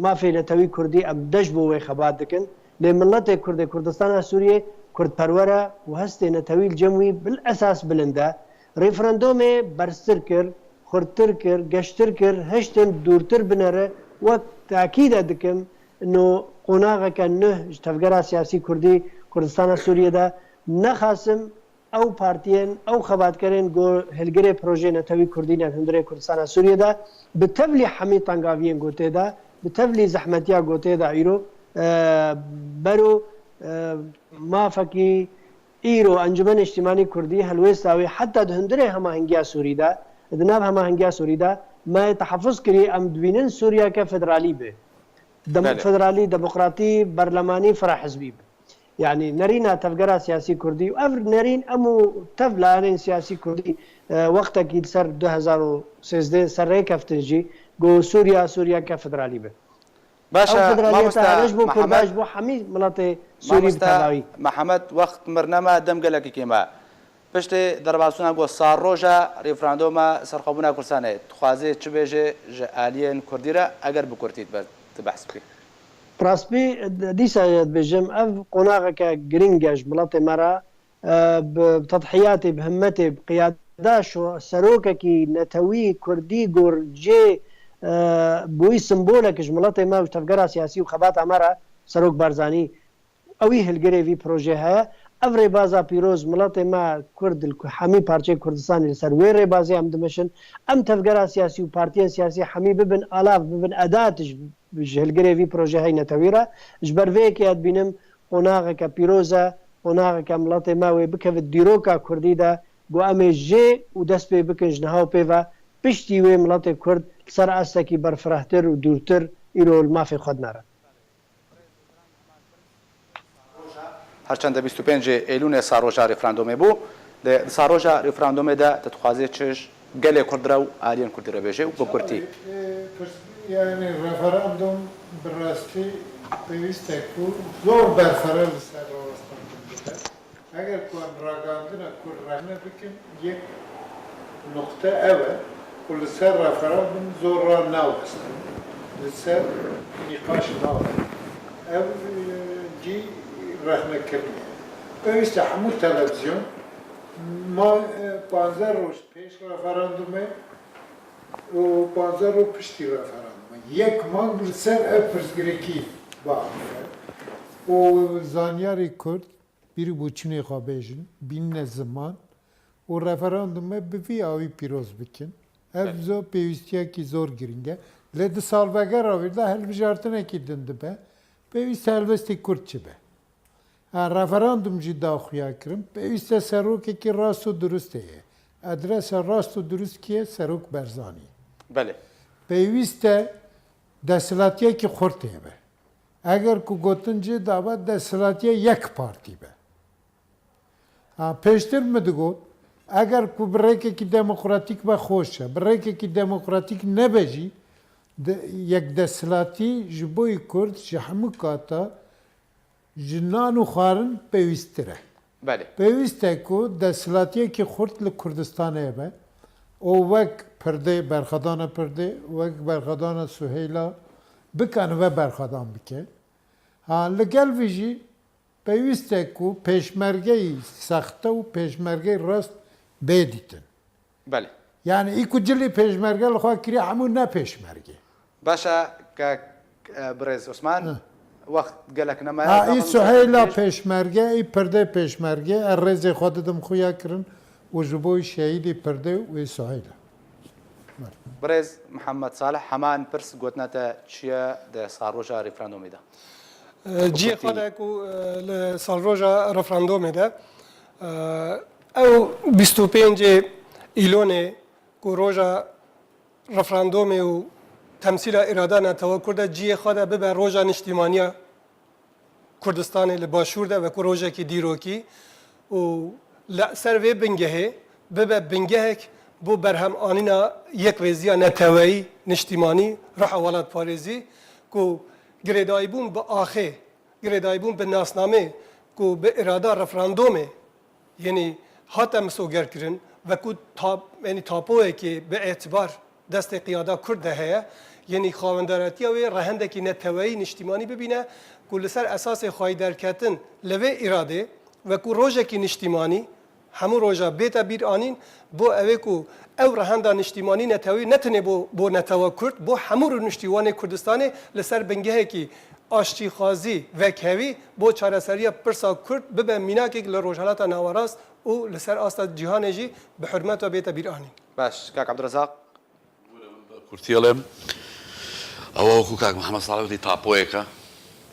mafê netewî Kurdî em dej bo wê xebat dikin, lê miletê Kurdê Kurdistana Sûriyê Kurdperwer e û hestê netewî li cem wî bil esas bilind e. Referandumê berztir kir, xurttir kir, geştir kir, hiştin dûrtir binere. Wek tekîde dikim, no qonaxeke nuh ji tevgera siyasî Kurdî Kurdistana Sûriyê de nexasim ew partiyên, ew xebatkerên ku hilgirê projeyê netewî kurdî ne hundirê Kurdistana Sûriyê de bi tevlî hemî tengaviyên ku tê de, bi tevlî zehmetiya ku tê de îro e, bero e, mafekî îro Encûmenê Niştîmanî Kurdî helwêsta wê heta di hundirê hemahengiya Sûrî de, di nav hemahengiya Sûrî de me tehaffuz kirî, em dibînin Sûriyeke federalî be. Dem- Belê. Federalî, demokratî, berlemanî, firehizbî be. Yanî nerîna tevgera siyasî kurdî û ev nerîn em û tev layanên siyasî kurdî e, wextekî li ser du hezar û sêzdeh ser rê keftin jî ku Sûriya, Sûriyeke federalî be. Baş Ew e, federaliyeta mamoste ne ji bo Kurda, Mihemed, ji bo hemî miletê Sûrî bi mamoste tevayî. Mihemed, wext mir nema, dem gelekî kêm e. Piştê derbasbûna ku sar roj e, referanduma serxwebûna Kurdistanê, dixwaze çi bêje ji aliyên Kurdî re, eger bi kurtî tu behs bikî? Rastbî dîsa dibêjim, ev qonaxeke giring e ji miletê me re. E, bi tedhiyatê, bi himmetê, bi qiyada şo-, serokekî netewî kurdî gor cê e, bûyî simbolek ji miletê me û ji tevgera siyasî û xebata me re Serok Barzanî. Ewî hilgirê vî projê heye. Ev rêbaza pîroz miletê me Kurd li ku-, hemî parçeyê Kurdistanê li ser wê rêbazê em dimeşin. Em tevgera siyasî û partiyên siyasî hemî bibin alav, bibin edat ji, ji hilgirê vî projeheyê netewî re. Ji ber vê yekê ez dibînim qonaxeke pîroz e, qonaxeke miletê me wê bikeve dîroka Kurdî de, ku em ê jê û dest pê bikin ji niha û pê ve piştî wê miletê Kurd li ser astekî berfirehtir û dûrtir îro li mafê xwe dinere. Her çend di bîst û pêncê Eylûnê saroja referandumê bû, lê di saroja referandumê de tu dixwazî çi ji gelê Kurd re û aliyên Kurdî re bêjî û bi kurtî? Yanî referandum bi rastî pêwîst e ku zor berfireh li ser rawestan bibe. Eger ku em ragihandina ku rexne bikin, yek nuqte ew e ku li ser referandum zor ranawestin, li ser nîqaş nawestin. Ev, e, cî rexnekirinê ye. Pêwîst e hemû televîzyon ma, e, panzdeh roj pêş referandumê û panzdeh roj piştî referandumê yek mang li ser ev pirsgirêkî biaxive û zanyarê Kurd bîr û boçûnê xwe bêjin, bînine ziman û referandume bi vî awî pîroz bikin. Ev Evet. zor pêwîstiyekî zor girîng e. Lê di salvegera wê de hilbijartinekî din dibe. Pêwîst e helwestê Kurd çi be? Ha, referandum jî da xuya kirin. Pêwîst e serokekî rast û durust heye. Adresa rast û durust kî ye? Serok Barzanî. Belê. Pêwîst e desthilatiyekî xurt hebe. Eger ku gotin cê dabe, desthilatiya yek partî be. Ha, pêştir min digot, eger ku bi rêkekî demokratîk be xweş e, bi rêkekî demokratîk nebe jî, de, yek desthilatî ji bo yî Kurd ji hemû kata ji nan û xwarin pêwîsttir e. Belê. Pêwîst e ku desthilatiyekî xurt li Kurdistanê hebe û wek Pirdê, berxwedana Pirdê, wek berxwedana Suheyla bikanibe berxwedan bike. Ha, li gel vî jî pêwîst e ku pêşmergeyî sexte û pêşmergeyî rast bê dîtin. Belê. Yanî î ku cilî pêşmerge li xwe kiriye hemû ne pêşmerge. Baş e, kek, e, birêz Osman, Hı. wext gelek nemaye. Ha, î Suheyla pêşmerge, î Pirdê pêşmerge, ez rêzê xwe didim xuya kirin û ji bo şehîdê Pirdê û ê Suheyla. Birêz Mihemed Salih, heman pirs gotina te çi ye di saroja referandumê de? Cihê xwe de ku, e, li salroja referandumê de, e, ew bîst û pêncê Îlonê ku roja referandumê û temsîla îrada netewa Kurd e, cihê xwe de bibe roja niştîmaniya Kurdistanê li Başûr de wekû rojekî dîrokî û li ser vê bingehê bibe bingehek bo berhemanîna yekrêziya neteweyî, niştîmanî, ruha welatparêzî ku girêdayîbûn bi axê, girêdayîbûn bi nasnamê ku bi îrada referandumê, yenî hate misogerkirin, wekû ta-, yenî tapoyekê bi etibar destê qiyada Kurd de heye, yenî xawendaretiya wê rehendekî neteweyî niştîmanî bibîne ku li ser esasê xweyî derketin li vê îradê, wekû rojekî niştîmanî, hemû roja bête bîranîn, bo ewê ku ew rehenda niştîmanî netewî ne tenê bo, bo netewa Kurd, bo hemû rûniştîwanê Kurdistanê li ser bingehekî aştîxwazî, vekhevî, bo çareseriya pirsa Kurd bibe mînakek li Rojhelata Nawerast û li ser asta cîhanê jî bi hurmeta bête bîranîn. Baş, kak Ebdurezaq. Kurtî êlim. Ew wekû kak Mihemed Salih dî tapoyek e.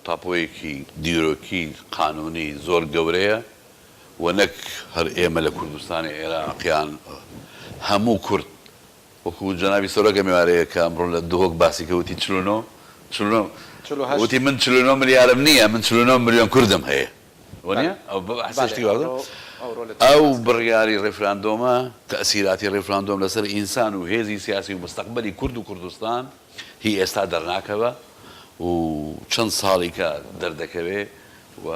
Tapoyekî dîrokî, qanûnî zor gewre ye. We nek her ême li Kurdistanê, Iraq yan hemû Kurd. Wekû cenabî serok em êvarê ye ke emro li Duhok basî ke witî çil û neh, çil û neh, Çil û heşt. Witî min çil û neh milyarim nîye, min çil û neh milyon Kurd im heye. Waniye? Ew bi behsê tiştî wextin. Ew biryarî referandoma, tesîratî referandom li ser însan û hêzî siyasî û misteqbelî Kurd û Kurdistan hî êsta dernakeve û çend salî ke derdekeve û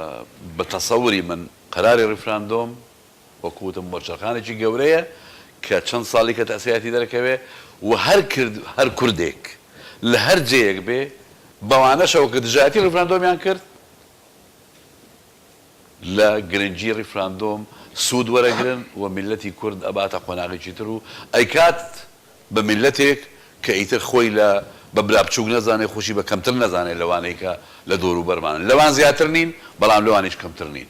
bi tesewirî min qerarê referandom, wekû gotim, moçerxanekî gewre ye ke çend salî ke tesîratî derkeve û her Kird, her Kurdek li her cêyek bê, bewaneş e weke dijayetî referandomiyan kir, li girincî referandom sûd were girin û miletî Kurd ebate qonaxekî tir û ey kat bi miletek کە ئیتر خۆی لە بە برا بچووک نەزانێ، خۆشی بە کەمتر نەزانێ لەوانەی کە لە دەوروبەرمانن. لەوان زیاتر نین، بەڵام لەوانیش کەمتر نین.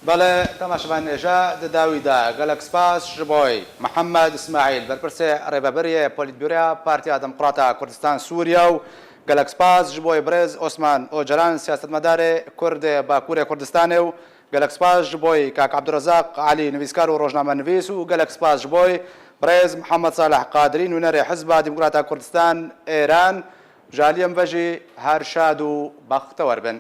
بەڵێ، تەماشەبان ئێژە دە داویدا گەلەک سپاس ژ بۆی محەممەد ئیسماعیل، بەرپرسێ ڕێبەبەریە پۆلیتبیوریا پارتیا دموکراتا کوردستان سووریا و گەلەک سپاس ژ بۆی برێز ئۆسمان ئۆجەلان، سیاستمەدارێ کورد باکوورێ کوردستانێ و گەلەک سپاس ژ بۆی کاک عەبدوڕەزاق عەلی، نویسکار و ڕۆژنامە نویس و گەلەک سپاس ژ بۆی برێز محەممەد ساڵح قادری، نوێنەرێ حزبا دیموکراتا کوردستان ئێران. ژالیەم بەژی هەر شاد و بەختەوەر بن.